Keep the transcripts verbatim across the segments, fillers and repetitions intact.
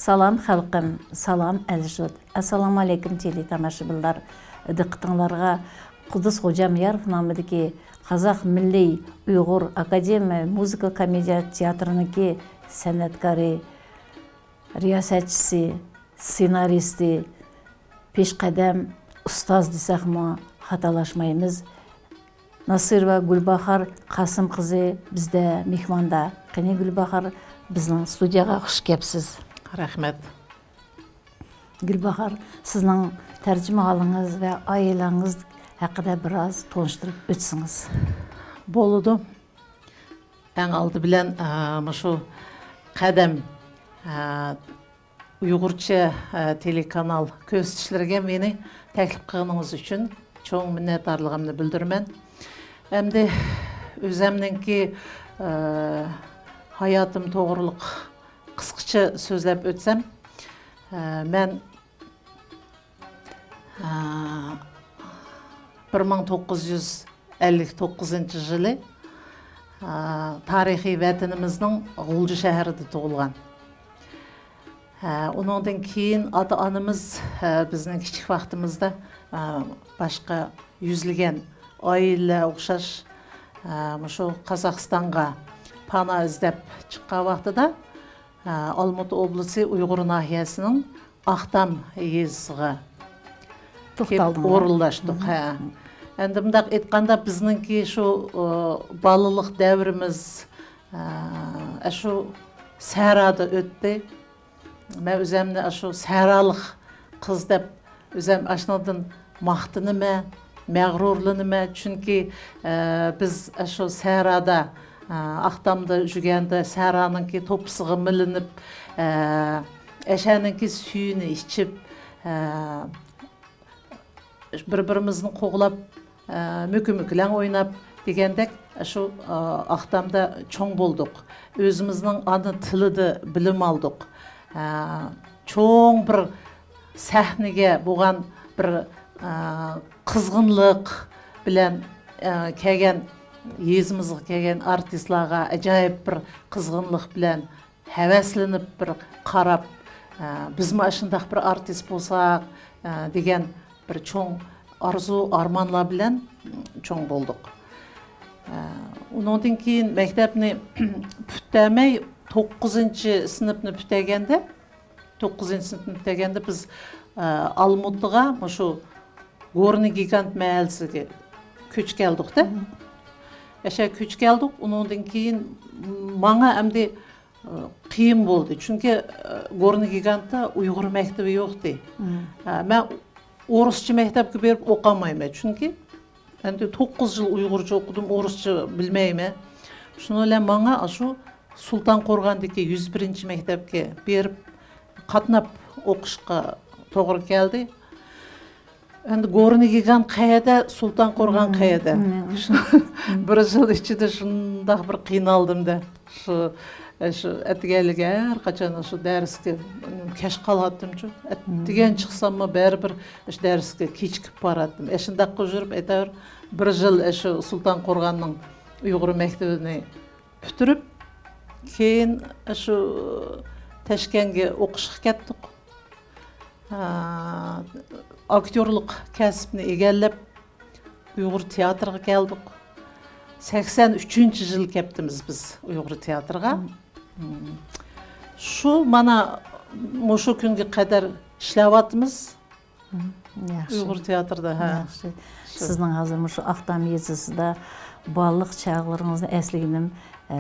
سالام خەلقىم، سالام ئەل-يۇرت. ئەسسالامۇئەلەيكۇم تېلېتاماشىبىنلار. دىققىتىڭلارغا قۇددۇس خوجامياروف نامىدىكى قازاق مىللىي ئۇيغۇر ئاكادېمىيە مۇزىكا كومېدىيە تىياتىرىنىڭكى سەنئەتكارى، رىياسەتچىسى، سېنارىستى، پېشقەدەم ئۇستاز دېسەكمۇ خاتالاشمايمىز. ناسىروۋا گۈلباھار قاسىم قىزى بىزدە مېھماندا. قېنى گۈلباھار، بىزنىڭ ستۇدىيەگە خۇش كەپسىز. رەھمەت. گۈلباھار، سىزنىڭ تەرجىمىھالىڭىز ۋە ئائىلىڭىز ھەققىدە بىراز تونۇشتۇرۇپ ئۆتسىڭىز. بولىدۇ. ئەڭ ئالدى بىلەن، ئە، مۇشۇ قەدەم، ئە، ئۇيغۇرچە، ئە، تېلېكانال كۆرسىتىشلىرىگە مېنى تەكلىپ قىلغىنىڭىز ئۈچۈن چوڭ مىننەتدارلىقىمنى بىلدۈرىمەن. ئەمدى ئۆزەمنىڭكى، ئە، ھاياتىم توغرۇلۇق قىسقىچە سۆزلەپ ئۆتسەم، ئە، مەن، ئە، بىر مىڭ توققۇز يۈز ئەللىك توققۇزىنچى يىلى، ئە، تارىخىي ۋەتىنىمىزنىڭ غۇلجا شەھىرىدە تۇغۇلغان. ھە، ئۇنىڭدىن كېيىن ئاتا-ئانىمىز، ھە، بىزنىڭ كىچىك ۋاقتىمىزدا، ھە، باشقا يۈزلىگەن ئائىلىلەر ئوخشاش، ھە، مۇشۇ قازاقىستانغا پانا ئىزدەپ چىققان ۋاقتىدا، ھە، ئالمۇتا ئوبلاستى ئۇيغۇر ناھىيەسىنىڭ ئاقتام يېزىسىغا كېلىپ توختالدىڭلار. ئورۇنلاشتۇق. ھە. ئەمدى مۇنداق ئېيتقاندا، بىزنىڭكى شۇ، ئۇ، بالىلىق دەۋرىمىز، ئە، شۇ سەھرادا ئۆتتى. مەن ئۆزەمنى ئاشۇ سەھرالىق قىز دەپ ئۆزەم ئاشۇنىڭدىن ماختىنىمەن، مەغرۇرلىنىمەن. چۈنكى، ئە، بىز ئاشۇ سەھرادا، ئە، ئاقتامدا يۈرگەندە سەھرانىڭكى توپىسىغا مىلىنىپ، ئە، ئەشەنىڭكى سۈيىنى ئىچىپ، ئە، بىر-بىرىمىزنى قوغلاپ، ئە، مۆكە-مۆكىلەڭ ئويناپ دېگەندەك، شۇ، ئە، ئاقتامدا چوڭ بولدۇق. ئۆزىمىزنىڭ ئانا تىلىدا بىلىم ئالدۇق. ئە، چوڭ بىر سەھنىگە بولغان بىر، ئە، قىزغىنلىق بىلەن، ئە، كەلگەن، يېزىمىزغا كەلگەن ئارتىسلارغا ئاجايىپ بىر قىزغىنلىق بىلەن ھەۋەسلىنىپ بىر قاراپ، ئە، بىزمۇ ئاشۇنداق بىر ئارتىس بولساق، ئە، دېگەن بىر چوڭ ئارزۇ، ئارمانلار بىلەن چوڭ بولدۇق. ئە، ئۇنىڭدىن كېيىن مەكتەپنى پۈتتۈرمەي، توققۇزىنچى سىنىپنى پۈتتۈرگەندە، توققۇزىنچى سىنىپنى پۈتتۈرگەندە بىز، ئە، ئالمۇتىغا، مۇشۇ گورنىي گىگانت مەھەللىسىگە كۆچۈپ كەلدۇق-دە. مم. ئەشە كۆچۈپ كەلدۇق. ئۇنىڭدىن كېيىن ماڭا ئەمدى، ئە، قىيىن بولدى. چۈنكى، ئە، گورنىي گىگانتتا ئۇيغۇر مەكتىۋى يوقتى. مم. ئە، مەن ئورۇسچە مەكتەپكە بېرىپ ئوقۇيالمايمەن. چۈنكى ئەمدى توققۇز يىل ئۇيغۇرچە ئوقۇدۇم، ئورۇسچە بىلمەيمەن. شۇنىڭ بىلەن ماڭا ئاشۇ سۇلتان قورغاندىكى يۈز بىرىنچى مەكتەپكە بېرىپ قاتناپ ئوقۇشقا توغرا كەلدى. ئەمدى گورنىي گىگانت قەيەردە، سۇلتان قورغان قەيەردە؟ مم. شۇ بىر يىل ئىچىدە شۇنداق بىر قىينالدىم-دە. شۇ، شۇ ئەتىگەنلىكى ھەر قاچان شۇ دەرسكە كەچ قالاتتىمچۇ. ئەتىگەن چىقساممۇ بەرىبىر شۇ دەرسكە كېچىكىپ باراتتىم. ئەشۇنداققا يۈرۈپ ئەتەۋەر بىر يىل شۇ سۇلتان قورغاننىڭ ئۇيغۇر مەكتىۋىنى پۈتتۈرۈپ، كېيىن شۇ تەشكەنگە ئوقۇشقا كەتتۇق. ئا، ئاكتيورلۇق كەسىپنى ئىگىلەپ، ئۇيغۇر تىياتىرىغا كەلدۇق. سەكسەن ئۈچىنچى يىل كەپتىمىز بىز ئۇيغۇر تىياتىرىغا. مم. شۇ مانا مۇشۇ كۈنگە قەدەر ئىشلەۋاتىمىز. مم، ياخشى. ئۇيغۇر تىياتىرىدا، ھە. ياخشى. شۇ. سىزنىڭ ھازىر مۇشۇ ئاقتام يېزىسىدا بالىلىق چاغلىرىڭىزنى ئەسلىگىنىم، ئە،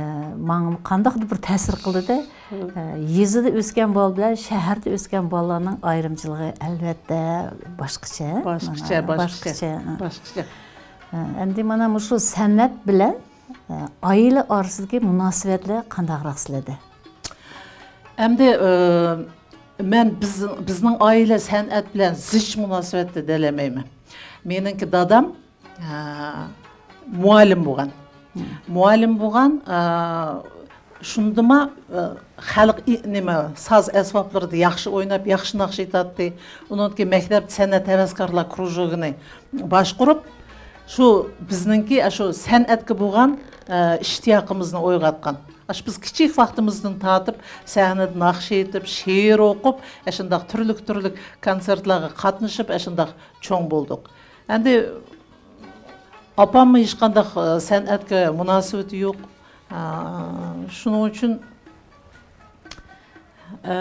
ماڭا قانداقتۇر بىر تەسىر قىلدى-دە. مم. ئە، يېزىدا ئۆسكەن بالا بىلەن شەھەردە ئۆسكەن بالىلارنىڭ ئايرىمچىلىقى ئەلۋەتتە باشقىچە. باشقىچە، مانا، باشقىچە، باشقىچە. ھە. ھە، ئەمدى مانا مۇشۇ سەنئەت بىلەن، ئە، ئائىلە ئارىسىدىكى مۇناسىۋەتلەر قانداقراق سىلەردە؟ ئەمدى، ئە، مەن بىز-، بىزنىڭ ئائىلە سەنئەت بىلەن زىچ مۇناسىۋەتتە دېيەلمەيمەن. مېنىڭكى دادام، ئە، مۇئەللىم بولغان. مم. مۇئەللىم بولغان، ئە، شۇندىما، ئە، خەلق ئى-، نېمە، ساز ئەسۋابلىرىدا ياخشى ئويناپ، ياخشى ناخشا ئېيتاتتى. ئۇنىڭدىن كېيىن مەكتەپتە سەنئەت ھەۋەسكارلار كرۇژوكىنى باشقۇرۇپ، شۇ بىزنىڭكى، ئە، شۇ سەنئەتكە بولغان، ئە، ئىشتىياقىمىزنى ئويغاتقان. ئاشۇ بىز كىچىك ۋاقتىمىزدىن تارتىپ سەھنىدە ناخشا ئېيتىپ، شېئىر ئوقۇپ، ئاشۇنداق تۈرلۈك-تۈرلۈك كونسېرتلارغا قاتنىشىپ، ئاشۇنداق چوڭ بولدۇق. ئەمدى ئاپاممۇ ھېچقانداق، ئە، سەنئەتكە مۇناسىۋىتى يوق. ئە، شۇنىڭ ئۈچۈن، ئە،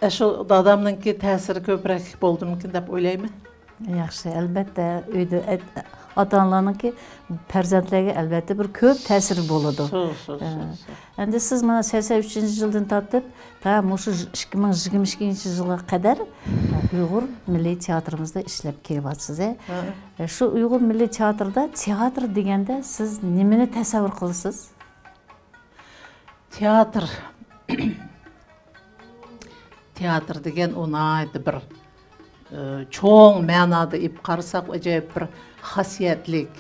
ئاشۇ دادامنىڭكى تەسىرى كۆپرەك بولدىمىكىن دەپ ئويلايمەن. ياخشى، ئەلۋەتتە، ئۆيدە ئەت-، ئاتا-ئانىلارنىڭكى پەرزەنتلەرگە ئەلۋەتتە بىر كۆپ تەسىرى بولىدۇ. شۇ، شۇ، شۇ، ئە، شۇ. ئەمدى سىز مانا سەكسەن ئۈچىنچى يىلدىن تارتىپ، تا مۇشۇ ئىككى مىڭ يىگىرمە ئىككىنچى يىلغا قەدەر، ئە، ئۇيغۇر مىللىي تىياتىرىمىزدا ئىشلەپ كېلىۋاتىسىز، ھە؟ ھە. ئە، شۇ ئۇيغۇر مىللىي تىياتىردا، تىياتىر دېگەندە سىز نېمىنى تەسەۋۋۇر قىلىسىز؟ تىياتىر. تىياتىر دېگەن ئۇ ناھايىتى بىر، ئى، چوڭ مەنادا ئېلىپ قارىساق، ئاجايىپ بىر خاسىيەتلىك،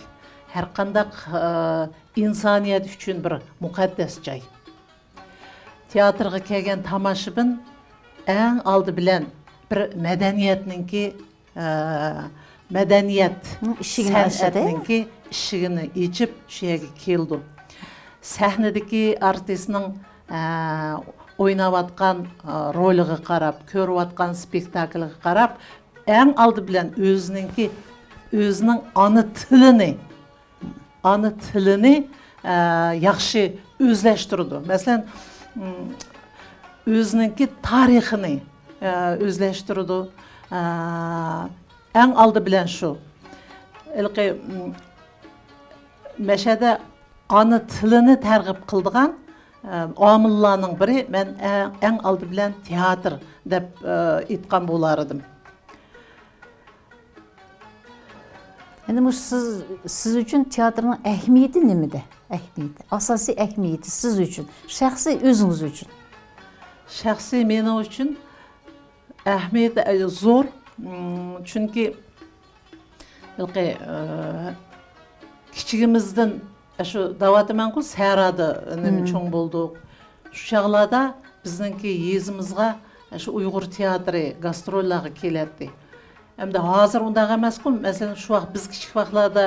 ھەرقانداق، ئى، ئىنسانىيەت ئۈچۈن بىر مۇقەددەس جاي. تىياتىرغا كەلگەن تاماشىبىن ئەڭ ئالدى بىلەن بىر مەدەنىيەتنىڭكى، ئە، مەدەنىيەت، ھە، ئىشىكىنى ئاچىدۇ. سەنئەتنىڭكى ئىشىكىنى ئېچىپ، شۇ يەرگە كېلىدۇ. سەھنىدىكى ئارتىسنىڭ، ئە، ئويناۋاتقان، ئە، رولىغا قاراپ، كۆرۈۋاتقان سپېكتاكلىغا قاراپ، ئەڭ ئالدى بىلەن ئۆزىنىڭكى، ئۆزىنىڭ ئانا تىلىنى، ئانا تىلىنى، ئە، ياخشى ئۆزلەشتۈرىدۇ. مەسىلەن، ئۆزىنىڭكى تارىخىنى، ئە، ئۆزلەشتۈرىدۇ. ئە، ئەڭ ئالدى بىلەن شۇ. ھېلىقى، مەشەدە ئانا تىلىنى تەرغىب قىلىدىغان، ئە، ئامىللارنىڭ بىرى، مەن ئە-، ئەڭ ئالدى بىلەن تىياتىر دەپ، ئە، ئېيتقان بولار ئىدىم. ئەمدى مۇشۇ سىز، سىز ئۈچۈن تىياتىرنىڭ ئەھمىيىتى نېمىدە؟ ئەھمىيىتى، ئاساسىي ئەھمىيىتى سىز ئۈچۈن، شەخسىي ئۆزىڭىز ئۈچۈن. شەخسىي مېنىڭ ئۈچۈن ئەھمىيىتى، ئە، زور. مم، چۈنكى ھېلىقى، ئە، كىچىكىمىزدىن ئاشۇ دەۋاتىمەنغۇ، سەھرادا نېمە مم. چوڭ بولدۇق. شۇ چاغلاردا بىزنىڭكى يېزىمىزغا ئاشۇ ئۇيغۇر تىياتىرى گاستروللارغا كېلەتتى. ئەمدى ھازىر ئۇنداق ئەمەسقۇ. مەسىلەن، شۇ ۋاقىت بىز كىچىك ۋاقىتلاردا،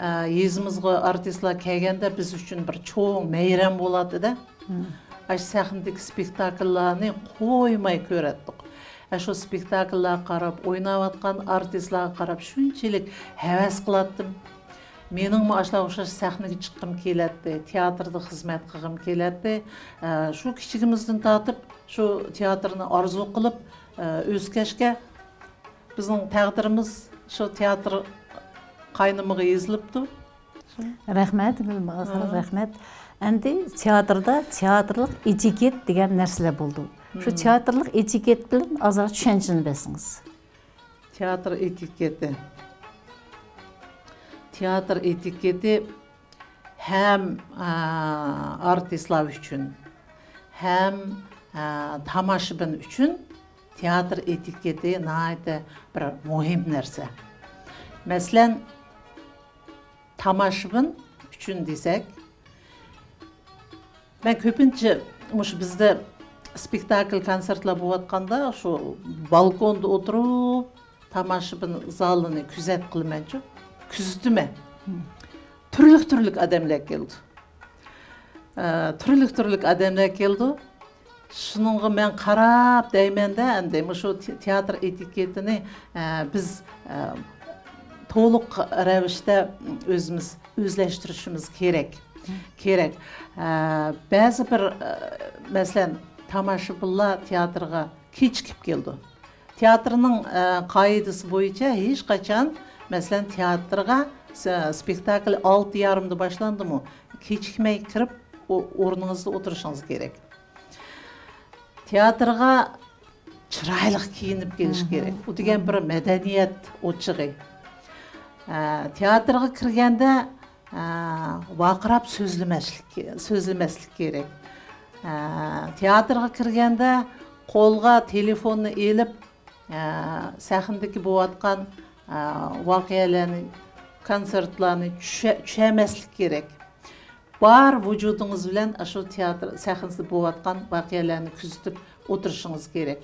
ئە، يېزىمىزغا ئارتىسلار كەلگەندە بىز ئۈچۈن بىر چوڭ مەيرەم بولاتتى-دە. مم. ئاشۇ سەھنىدىكى سپېكتاكللارنى قويماي كۆرەتتۇق. ئاشۇ سپېكتاكللارغا قاراپ، ئويناۋاتقان ئارتىسلارغا قاراپ شۇنچىلىك ھەۋەس قىلاتتىم. مېنىڭمۇ ئاشۇلارغا ئوخشاش سەھنىگە چىققۇم كېلەتتى، تىياتىردا خىزمەت قىلغۇم كېلەتتى. ئە، شۇ كىچىكىمىزدىن تارتىپ شۇ تىياتىرنى ئارزۇ قىلىپ، ئە، ئۆسكەچكە بىزنىڭ تەقدىرىمىز شۇ تىياتىر قاينىمىغا يېزىلىپتۇ. رەھمەت، گۈلباھار، ھە. رەھمەت. ئەمدى تىياتىردا تىياتىرلىق ئېتىكېت دېگەن نەرسىلەر بولىدۇ. شۇ مم. تىياتىرلىق ئېتىكېت بىلەن ئازراق چۈشەنچىنى بەرسىڭىز. تىياتىر ئېتىكېتى. تىياتىر ئېتىكېتى ھەم، ئا، ئارتىسلار ئۈچۈن، ھەم، ئا، تاماشىبىن ئۈچۈن تىياتىر ئېتىكېتى ناھايىتى بىر مۇھىم نەرسە. مەسىلەن، تاماشىبىن ئۈچۈن دېسەك، مەن كۆپىنچە مۇشۇ بىزدە سپېكتاكل، كونسېرتلار بولۇۋاتقاندا شۇ بالكوندا ئولتۇرۇپ، تاماشىبىن زالىنى كۆزەت قىلىمەنچۇ، كۆزىتىمەن. مم. تۈرلۈك-تۈرلۈك ئادەملەر كېلىدۇ. ئە، تۈرلۈك-تۈرلۈك ئادەملەر كېلىدۇ. شۇنىڭغا مەن قاراپ دەيمەن-دە، ئەمدى مۇشۇ تى-، تىياتىر ئېتىكېتىنى، ئە، بىز، ئە، تولۇق رەۋىشتە ئۆزىمىز ئۆزلەشتۈرۈشىمىز كېرەك. كېرەك. ئە، بەزى بىر، ئە، مەسىلەن، تاماشىبىنلار تىياتىرغا كېچىكىپ كېلىدۇ. تىياتىرنىڭ، ئە، قائىدىسى بويىچە ھېچقاچان، مەسىلەن، تىياتىرغا س-، سپېكتاكل ئالتە يېرىمدا باشلاندىمۇ، كېچىكمەي كىرىپ، ئو-، ئورنىڭىزدا ئولتۇرۇشىڭىز كېرەك. تىياتىرغا چىرايلىق كىيىنىپ كېلىش مم. كېرەك. ئۇ دېگەن بىر مەدەنىيەت ئوچىقى. ئە، تىياتىرغا كىرگەندە، ئە، ۋارقىراپ سۆزلىمەسلىك، سۆزلىمەسلىك كېرەك. ئە، تىياتىرغا كىرگەندە قولغا تېلېفوننى ئېلىپ، ئە، سەھنىدىكى بولۇۋاتقان، ئە، ۋەقەلەرنى، كونسېرتلارنى چۈشە-، چۈشەرمەسلىك كېرەك. بار ۋۇجۇدىڭىز بىلەن ئاشۇ تىياتىر سەھنىسىدە بولۇۋاتقان ۋەقەلەرنى كۆزىتىپ ئولتۇرۇشىڭىز كېرەك.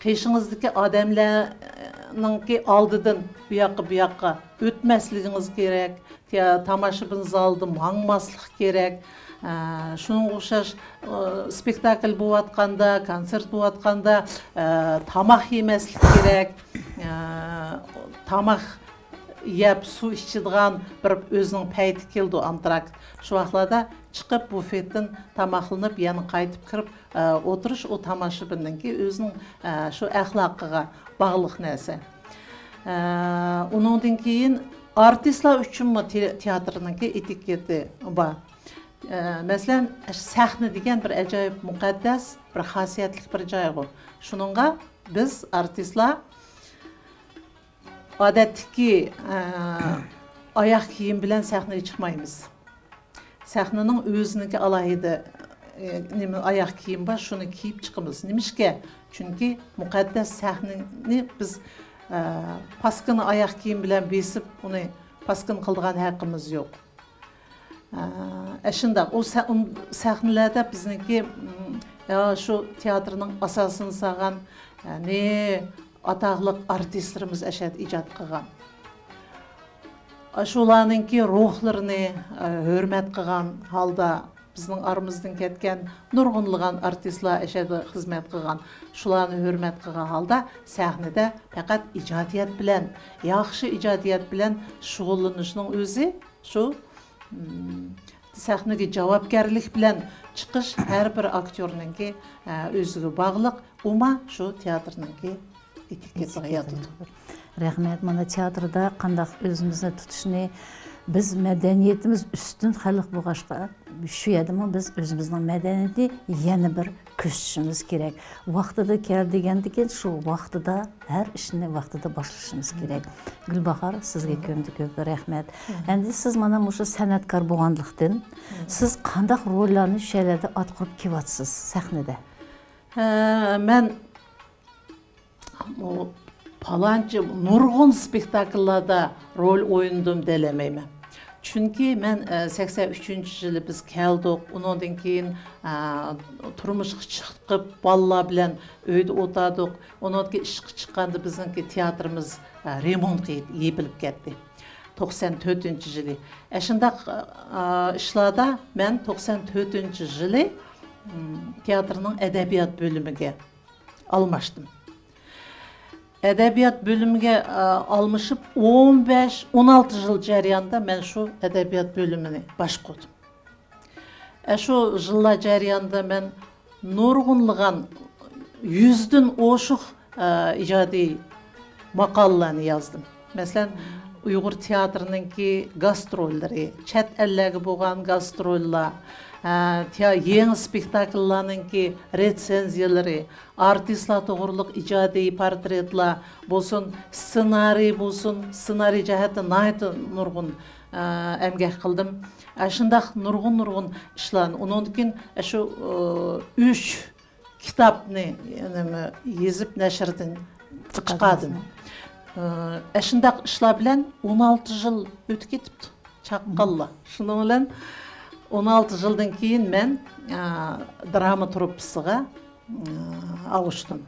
قېشىڭىزدىكى ئادەملەرنىڭكى ئالدىدىن بۇ ياققا، بۇ ياققا ئۆتمەسلىكىڭىز كېرەك. يا تاماشىبىن زالدا ماڭماسلىق كېرەك. ئە، شۇنىڭغا ئوخشاش، ئە، سپېكتاكل بولۇۋاتقاندا، كونسېرت بولۇۋاتقاندا، ئە، تاماق يېمەسلىك كېرەك. ئە، تاماق يەپ، سۇ ئىچىدىغان بىر ئۆزىنىڭ پەيتى كېلىدۇ، ئانتراكت. شۇ ۋاقىتلاردا چىقىپ، بۇفېتتىن تاماقلىنىپ، يەنە قايتىپ كىرىپ، ئە، ئولتۇرۇش ئۇ تاماشىبىننىڭكى ئۆزىنىڭ، ئە، شۇ ئەخلاقىغا باغلىق نەرسە. ئە، ئۇنىڭدىن كېيىن ئارتىسلار ئۈچۈنمۇ تې-، تىياتىرنىڭكى ئېتىكېتى بار. ئە، مەسىلەن، سەھنە دېگەن بىر ئاجايىپ مۇقەددەس، بىر خاسىيەتلىك بىر جايغۇ. شۇنىڭغا بىز ئارتىسلار ئادەتتىكى، ئە، ئاياغ كىيىم بىلەن سەھنىگە چىقمايمىز. سەھنىنىڭ ئۆزىنىڭكى ئالاھىدە، ئە، نېمە، ئاياغ كىيىمى بار، شۇنى كىيىپ چىقىمىز. نېمىشقا؟ چۈنكى مۇقەددەس سەھنىنى بىز، ئە، پاسكىنا ئاياغ كىيىم بىلەن بېسىپ، ئۇنى پاسكىنا قىلىدىغان ھەققىمىز يوق. ئە، ئەشۇنداق. ئۇ سە-، ئۇن-، سەھنىلەردە بىزنىڭكى، ئىم، يا شۇ تىياتىرنىڭ ئاساسىنى سالغان، يەنى ئاتاقلىق ئارتىسلىرىمىز ئەشەدە ئىجاد قىلغان. ئاشۇلارنىڭكى روھلىرىنى، ئە، ھۆرمەت قىلغان ھالدا، بىزنىڭ ئارىمىزدىن كەتكەن نۇرغۇنلىغان ئارتىسلار ئەشەدە خىزمەت قىلغان. شۇلارنى ھۆرمەت قىلغان ھالدا سەھنىدە پەقەت ئىجادىيەت بىلەن، ياخشى ئىجادىيەت بىلەن شۇغۇللىنىشنىڭ ئۆزى شۇ، ئىم، سەھنىگە جاۋابكارلىق بىلەن چىقىش ھەر بىر ئاكتيورنىڭكى، ئە، ئۆزىگە باغلىق، ئۇما شۇ تىياتىرنىڭكى ئېتىكېتىغا ياتىدۇ. رەھمەت. مانا تىياتىردا قانداق ئۆزىمىزنى تۇتۇشنى، بىز مەدەنىيىتىمىز ئۈستۈن خەلق بولغاچقا، شۇ يەردىمۇ بىز ئۆزىمىزنىڭ مەدەنىيىتىنى يەنە بىر كۆرسىتىشىمىز كېرەك. ۋاقتىدا كەل دېگەندىكىن، شۇ ۋاقتىدا ھەر ئىشنى ۋاقتىدا باشلىشىمىز كېرەك. گۈلباھار، سىزگە كۆپتىن كۆپ رەھمەت. ئەمدى سىز مانا مۇشۇ سەنئەتكار بولغانلىقتىن، سىز قانداق روللارنى شۇ يەرلەردە ئاتقۇرۇپ كېلىۋاتىسىز سەھنىدە؟ ھە، مەن ئۇ پالانچى نۇرغۇن سپېكتاكللاردا رول ئوينىدىم دېيەلمەيمەن. چۈنكى مەن، ئە، سەكسەن ئۈچىنچى يىلى بىز كەلدۇق، ئۇنىڭدىن كېيىن، ئە، تۇرمۇشقا چىقىپ، بالىلار بىلەن ئۆيدە ئولتۇردۇق. ئۇنىڭدىن كېيىن ئىشقا چىققاندا بىزنىڭكى تىياتىرىمىز، ئە، رېمونت قىلىپ، يېپىلىپ كەتتى. توقسان تۆتىنچى يىلى. ئەشۇنداق، ئە، ئىشلاردا مەن توقسان تۆتىنچى يىلى، ئىم، تىياتىرنىڭ ئەدەبىيات بۆلۈمىگە ئالماشتىم. ئەدەبىيات بۆلۈمىگە، ئە، ئالمىشىپ ئون بەش، ئون ئالتە يىل جەريانىدا مەن شۇ ئەدەبىيات بۆلۈمىنى باشقۇردۇم. ئە، شۇ يىللار جەريانىدا مەن نۇرغۇنلىغان يۈزدىن ئوشۇق، ئە، ئىجادىي ماقالىلەرنى يازدىم. مەسىلەن، ئۇيغۇر تىياتىرىنىڭكى گاستروللىرى، چەت ئەللەرگە بولغان گاستروللار، ئە، تىيا-، يېڭى سپېكتاكللارنىڭكى رېتسېنزىيەلىرى، ئارتىسلار توغرۇلۇق ئىجادىي پورترېتلار بولسۇن، سېنارىي بولسۇن، سېنارىي جەھەتتە ناھايىتى نۇرغۇن، ئە، ئەمگەك قىلدىم. ئە، شۇنداق نۇرغۇن، نۇرغۇن ئىشلارنى. ئۇنىڭدىن كېيىن، ئە، شۇ، ئە، ئۈچ كىتابنى، نېمە، يېزىپ نەشردىن چىقاردىم. ئە، ئەشۇنداق ئىشلار بىلەن ئون ئالتە يىل ئۆتۈپ كېتىپتۇ. چاققانلا. شۇنىڭ بىلەن ئون ئالتە يىلدىن كېيىن مەن، ئە، دراما تۇرۇپپىسىغا، ئە، ئاۋۇشتۇم.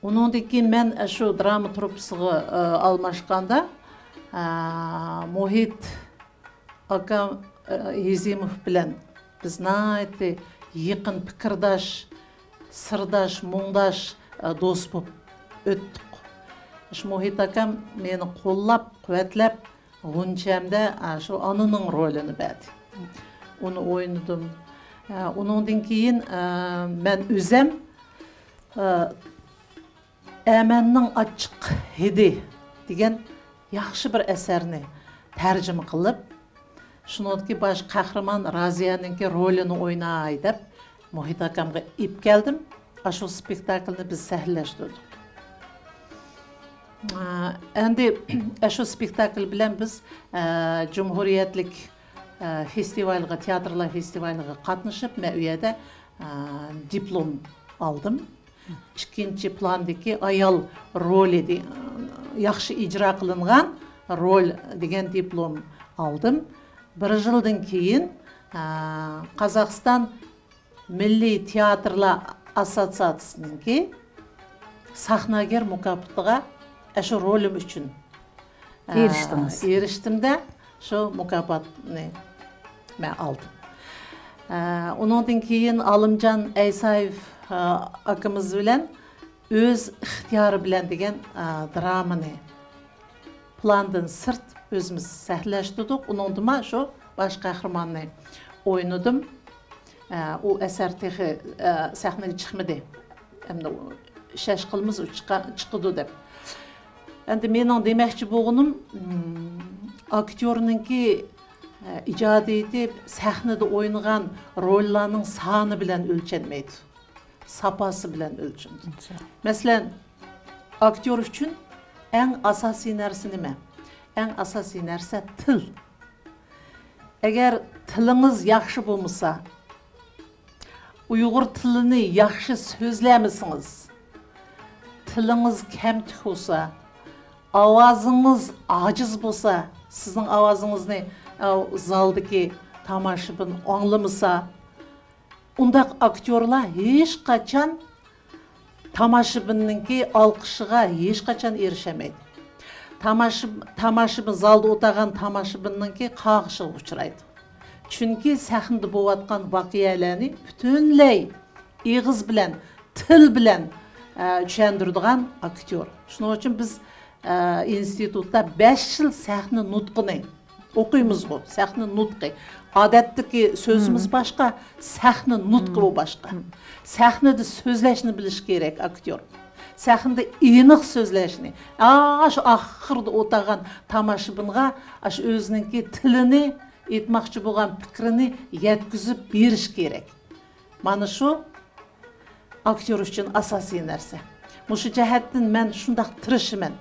ئۇنىڭدىن كېيىن مەن، ئە، شۇ دراما تۇرۇپپىسىغا، ئە، ئالماشقاندا، ئە، مۇھىت ئاكام، ئە، ھېزىموف بىلەن بىز ناھايىتى يېقىن پىكىرداش، سىرداش، مۇڭداش، ئە، دوست بولۇپ ئۆتتۇق. شۇ مۇھىت ئاكام مېنى قوللاپ، قۇۋۋەتلەپ، غۇنچەمدە، ئە، شۇ ئانىنىڭ رولىنى بەردى. ئۇنى ئوينىدىم. ئە، ئۇنىڭدىن كېيىن، ئە، مەن ئۆزەم، ئە، ئەمەننىڭ ئاچچىق ھىدى دېگەن ياخشى بىر ئەسەرنى تەرجىمە قىلىپ، شۇنىڭدىكى باش قەھرىمان رازىيەنىڭكى رولىنى ئويناي دەپ، مۇھىت ئاكامغا ئېلىپ كەلدىم. ئاشۇ سپېكتاكلنى بىز سەھنىلەشتۈردۇق. ئە، ئەمدى ئاشۇ سپېكتاكل بىلەن بىز، ئە، جۇمھۇرىيەتلىك، ئە، فېستىۋالغا، تىياتىرلار فېستىۋالىغا قاتنىشىپ، مەن ئۇ يەردە، ئە، دىپلوم ئالدىم. ئىككىنچى پىلاندىكى ئايال رولى دې-، ياخشى ئىجرا قىلىنغان رول دېگەن دىپلوم ئالدىم. بىر يىلدىن كېيىن، ئە، قازاقىستان مىللىي تىياتىرلار ئاسسوتسىياتسىيىسىنىڭكى ساخناگەر مۇكاپاتىغا ئاشۇ رولۇم ئۈچۈن، ئە، ئېرىشتىڭىز. ئېرىشتىم-دە، شۇ مۇكاپاتنى مەن ئالدىم. ئە، ئۇنىڭدىن كېيىن ئالىمجان ئەيسايېف، ئە، ئاكىمىز بىلەن ئۆز ئىختىيارى بىلەن دېگەن، ئە، درامىنى پىلاندىن سىرت ئۆزىمىز سەھنىلەشتۈردۇق. ئۇنىڭدىمۇ شۇ باش قەھرىماننى ئوينىدىم. ئە، ئۇ ئەسەر تېخى، ئە، سەھنىگە چىقمىدى. ئەمدى ئۇ ئىش قىلىمىز، ئۇ چىقا-، چىقىدۇ دەپ. ئەمدى مېنىڭ دېمەكچى بولغىنىم، ئىم، ئاكتيورنىڭكى، ئە، ئىجادىيىتى سەھنىدە ئوينىغان روللارنىڭ سانى بىلەن ئۆلچەنمەيدۇ. ساپاسى بىلەن ئۆلچىنىدۇ. مەسىلەن، ئاكتيور ئۈچۈن ئەڭ ئاساسىي نەرسە نېمە؟ ئەڭ ئاساسىي نەرسە تىل. ئەگەر تىلىڭىز ياخشى بولمىسا، ئۇيغۇر تىلىنى ياخشى سۆزلەمىسىڭىز، تىلىڭىز كەمتۈك بولسا، ئاۋازىڭىز ئاجىز بولسا، سىزنىڭ ئاۋازىڭىزنى، ئاۋ-، زالدىكى تاماشىبىن ئاڭلىمىسا، ئۇنداق ئاكتيورلار ھېچقاچان تاماشىبىننىڭكى ئالقىشىغا ھېچقاچان ئېرىشەلمەيدۇ. تاماشىب-، تاماشىبىن، زالدا ئولتۇرغان تاماشىبىننىڭكى قارغىشىغا ئۇچرايدۇ. چۈنكى سەھنىدە بولۇۋاتقان ۋەقەلەرنى پۈتۈنلەي ئېغىز بىلەن، تىل بىلەن، ئە، چۈشەندۈرىدىغان ئاكتيور. شۇنىڭ ئۈچۈن بىز، ئە، ئىنستىتۇتتا بەش يىل سەھنە نۇتقىنى ئوقۇيمىزغۇ، سەھنە نۇتقى. ئادەتتىكى سۆزىمىز باشقا، سەھنە نۇتقى بۇ باشقا. سەھنىدە سۆزلەشنى بىلىش كېرەك ئاكتيور. سەھنىدە ئېنىق سۆزلەشنى. ئاشۇ ئاخىرىدا ئولتۇرغان تاماشىبىنغا ئاشۇ ئۆزىنىڭكى تىلىنى، ئېيتماقچى بولغان پىكرىنى يەتكۈزۈپ بېرىش كېرەك. مانا شۇ ئاكتيور ئۈچۈن ئاساسىي نەرسە. مۇشۇ جەھەتتىن مەن شۇنداق تىرىشىمەن.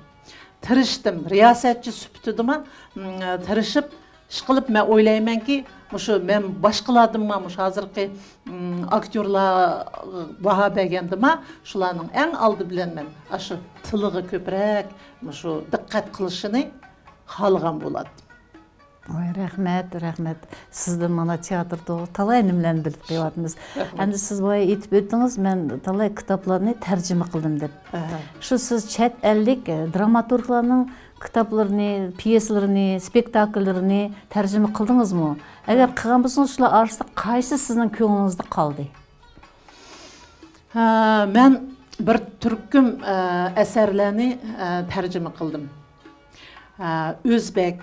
تىرىشتىم. رىياسەتچى سۈپىتىدىمۇ، م، تىرىشىپ، ئىشقىلىپ مەن ئويلايمەنكى، مۇشۇ مەن باشقىلاردىنمۇ، مۇشۇ ھازىرقى، م، ئاكتيورلارغا باھا بەرگەندىمۇ، شۇلارنىڭ ئەڭ ئالدى بىلەن مەن ئاشۇ تىلىغا كۆپرەك مۇشۇ دىققەت قىلىشىنى خالىغان بولاتتىم. ۋاي، رەھمەت، رەھمەت. سىزدىن مانا تىياتىردا تالاي نېمىلەرنى بىلىپ قېلىۋاتىمىز. رەھمەت. ئەمدى سىز بايا ئېيتىپ ئۆتتىڭىز، مەن تالاي كىتابلارنى تەرجىمە قىلدىم دەپ. ئەھە. شۇ سىز چەت ئەللىك، ئە، دراماتورگلارنىڭ كىتابلىرىنى، پيېسىلىرىنى، سپېكتاكىللىرىنى تەرجىمە قىلدىڭىزمۇ؟ ئەگەر قىلغان بولسىڭىز، شۇلار ئارىسىدا قايسى سىزنىڭ كۆڭلىڭىزدە قالدى؟ ھە، مەن بىر تۈركۈم، ئە، ئەسەرلەرنى، ئە، تەرجىمە قىلدىم. ئە، ئۆزبەك،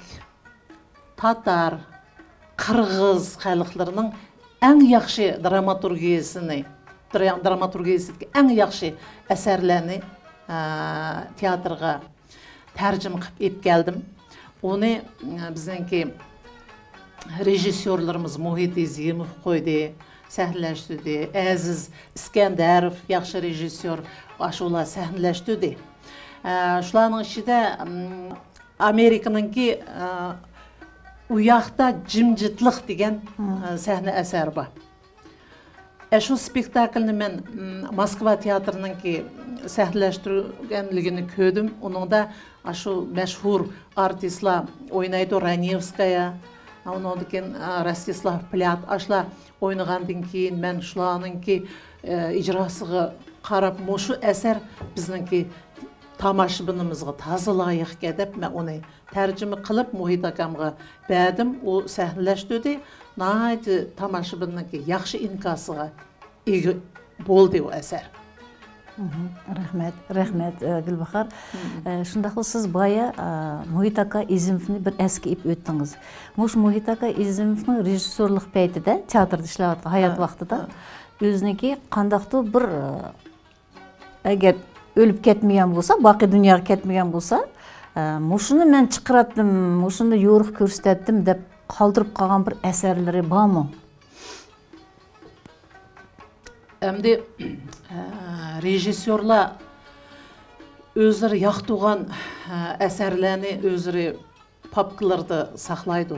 تاتار، قىرغىز خەلقلىرىنىڭ ئەڭ ياخشى دراماتورگىيەسىنى، درا-، دراماتورگىيەسىدىكى ئەڭ ياخشى ئەسەرلەرنى، ئە، تىياتىرغا تەرجىمە قىلىپ ئېلىپ كەلدىم. ئۇنى، ئە، بىزنىڭكى رېژىسسيورلىرىمىز مۇھىت ئىزىموف قويدى، سەھنىلەشتۈردى. ئەزىز ئىسكەندەروف ياخشى رېژىسسيور، ئاشۇلار سەھنىلەشتۈردى. ئە، شۇلارنىڭ ئىچىدە، ئىم، ئامېرىكىنىڭكى، ئە، ئۇ ياقتا جىمجىتلىق دېگەن، ئە، سەھنە ئەسەرى بار. ئە، شۇ سپېكتاكلنى مەن، م، موسكۋا تىياتىرىنىڭكى سەھنىلەشتۈرگەنلىكىنى كۆردۈم. ئۇنىڭدا ئاشۇ مەشھۇر ئارتىسلار ئوينايدۇ، رانيېۋسكايا، ئۇنىڭدىن كېيىن، ئە، راستىسلاف پليات، ئاشۇلار ئوينىغاندىن كېيىن مەن شۇلارنىڭكى، ئە، ئىجراسىغا قاراپ، مۇشۇ ئەسەر بىزنىڭكى تاماشىبىنىمىزغا تازا لايىقكەن دەپ، مەن ئۇنى تەرجىمە قىلىپ، مۇھىت ئاكامغا بەردىم. ئۇ سەھنىلەشتۈردى. ناھايىتى تاماشىبىننىڭكى ياخشى ئىنكاسىغا ئىگە بولدى ئۇ ئەسەر. مھم. رەھمەت، رەھمەت، ئە، گۈلباھار. مھم. ئە، شۇنداقلا سىز بايا، ئە، مۇھىت ئاكا ئىزىموفنى بىر ئەسكە ئېلىپ ئۆتتىڭىز. مۇشۇ مۇھىت ئاكا ئىزىموفنىڭ رېژىسسورلۇق پەيتىدە، تىياتىردا ئىشلەۋاتقان ھايات ھە، ۋاقتىدا ھە. ئۆزىنىڭكى قانداقتۇر بىر، ئە، ئەگەر ئۆلۈپ كەتمىگەن بولسا، باقىي دۇنياغا كەتمىگەن بولسا، ئە، مۇشۇنى مەن چىقىراتتىم، مۇشۇنى يورۇق كۆرسىتەتتىم دەپ قالدۇرۇپ قالغان بىر ئەسەرلىرى بارمۇ؟ ئەمدى، ئە، رېژىسسيورلار ئۆزلىرى ياقتۇرغان، ئە، ئەسەرلەرنى ئۆزلىرى پاپكىلىرىدا ساقلايدۇ.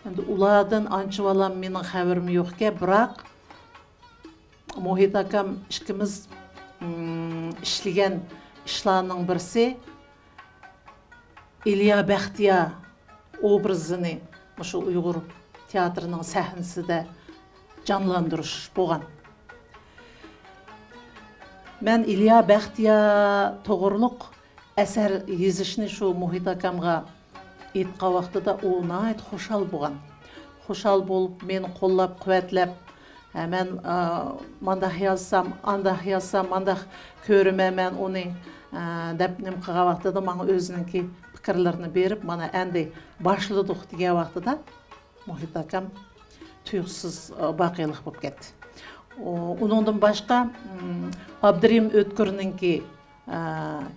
ئەمدى ئۇلاردىن ئانچە-ۋالا مېنىڭ خەۋىرىم يوقكەن، بىراق مۇھىت ئاكام ئىككىمىز، ئىم، ئىشلىگەن ئىشلارنىڭ بىرسى ئىليا بەختىيار ئوبرازىنى مۇشۇ ئۇيغۇر تىياتىرىنىڭ سەھنىسىدە جانلاندۇرۇش بولغان. مەن ئىليا بەختىيار توغرۇلۇق ئەسەر يېزىشنى شۇ مۇھىت ئاكامغا ئېيتقان ۋاقتىدا ئۇ ناھايىتى خۇشال بولغان. خۇشال بولۇپ، مېنى قوللاپ، قۇۋۋەتلەپ، ھە، مەن، ئا، مانداق يازسام، ئانداق يازسام، مانداق كۆرىمەن مەن ئۇنى، ئا، دەپ نېمە قىلغان ۋاقتىدا ماڭا ئۆزىنىڭكى پىكىرلىرىنى بېرىپ، مانا ئەمدى باشلىدۇق دېگەن ۋاقتىدا مۇھىت ئاكام تۇيۇقسىز، ئا، باقىيلىق بولۇپ كەتتى. ئۇ-، ئۇنىڭدىن باشقا، م، ئابدۇرېھىم ئۆتكۈرنىڭكى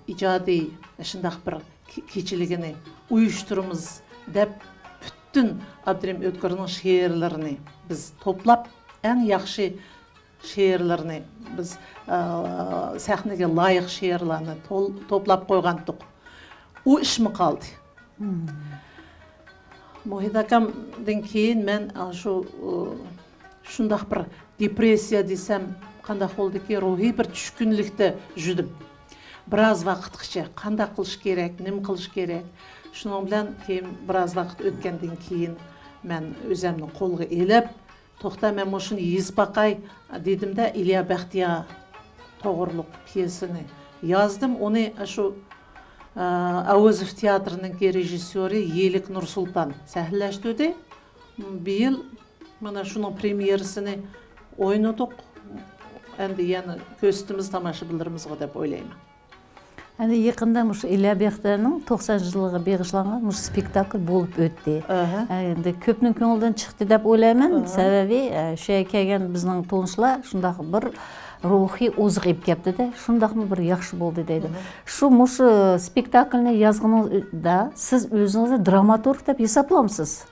ئىجادىي شۇنداق بىر كېچىلىكىنى ئۇيۇشتۇرىمىز دەپ، پۈتۈن ئابدۇرېھىم ئۆتكۈرنىڭ شېئىرلىرىنى بىز توپلاپ، ئەڭ ياخشى شېئىرلىرىنى بىز، ئە، سەھنىگە لايىق شېئىرلارنى تول-، توپلاپ قويغانتۇق. ئۇ ئىشمۇ قالدى. مۇھىت ئاكامدىن كېيىن مەن، ئا، شۇ، ئۇ، شۇنداق بىر دېپرېسسىيە دېسەم قانداق بولدىكى، روھىي بىر چۈشكۈنلۈكتە يۈردۈم. بىراز ۋاقىتقىچە قانداق قىلىش كېرەك، نېمە قىلىش كېرەك. شۇنىڭ بىلەن كېيىن بىراز ۋاقىت ئۆتكەندىن كېيىن مەن ئۆزۈمنى قولغا ئېلىپ، توختا، مەن مۇشۇنى يېزىپ باقاي دېدىمدە، ئىليا بەختىيار توغرۇلۇق پيېسىنى يازدىم. ئۇنى شۇ، ئە، ئەۋەزوف تىياتىرىنىڭكى رېژىسسيورى يېلىك نۇرسۇلتان سەھنىلەشتۈردى. بىيىل مانا شۇنىڭ پرېميېرىسىنى ئوينىدۇق. ئەمدى يەنە كۆرسىتىمىز تاماشىبىنلىرىمىزغا دەپ ئويلايمەن. ئەمدى يېقىندا مۇشۇ ئىليا بەختىيارنىڭ توقسان يىللىقىغا بېغىشلانغان مۇشۇ سپېكتاكل بولۇپ ئۆتتى. ئەھە. ئەمدى كۆپنىڭ كۆڭلىدىن چىقتى دەپ ئويلايمەن. ئەھە. سەۋەبى، ئە، شۇ يەرگە كەلگەن بىزنىڭ تونۇشلار شۇنداق بىر روھىي ئوزۇق ئېلىپ كەپتىدە، شۇنداقمۇ بىر ياخشى بولدى دەيدۇ. ئەھە. شۇ مۇشۇ سپېكتاكلنى يازغىنىڭىزدا سىز ئۆزىڭىزنى دراماتورگ دەپ ھېسابلامسىز؟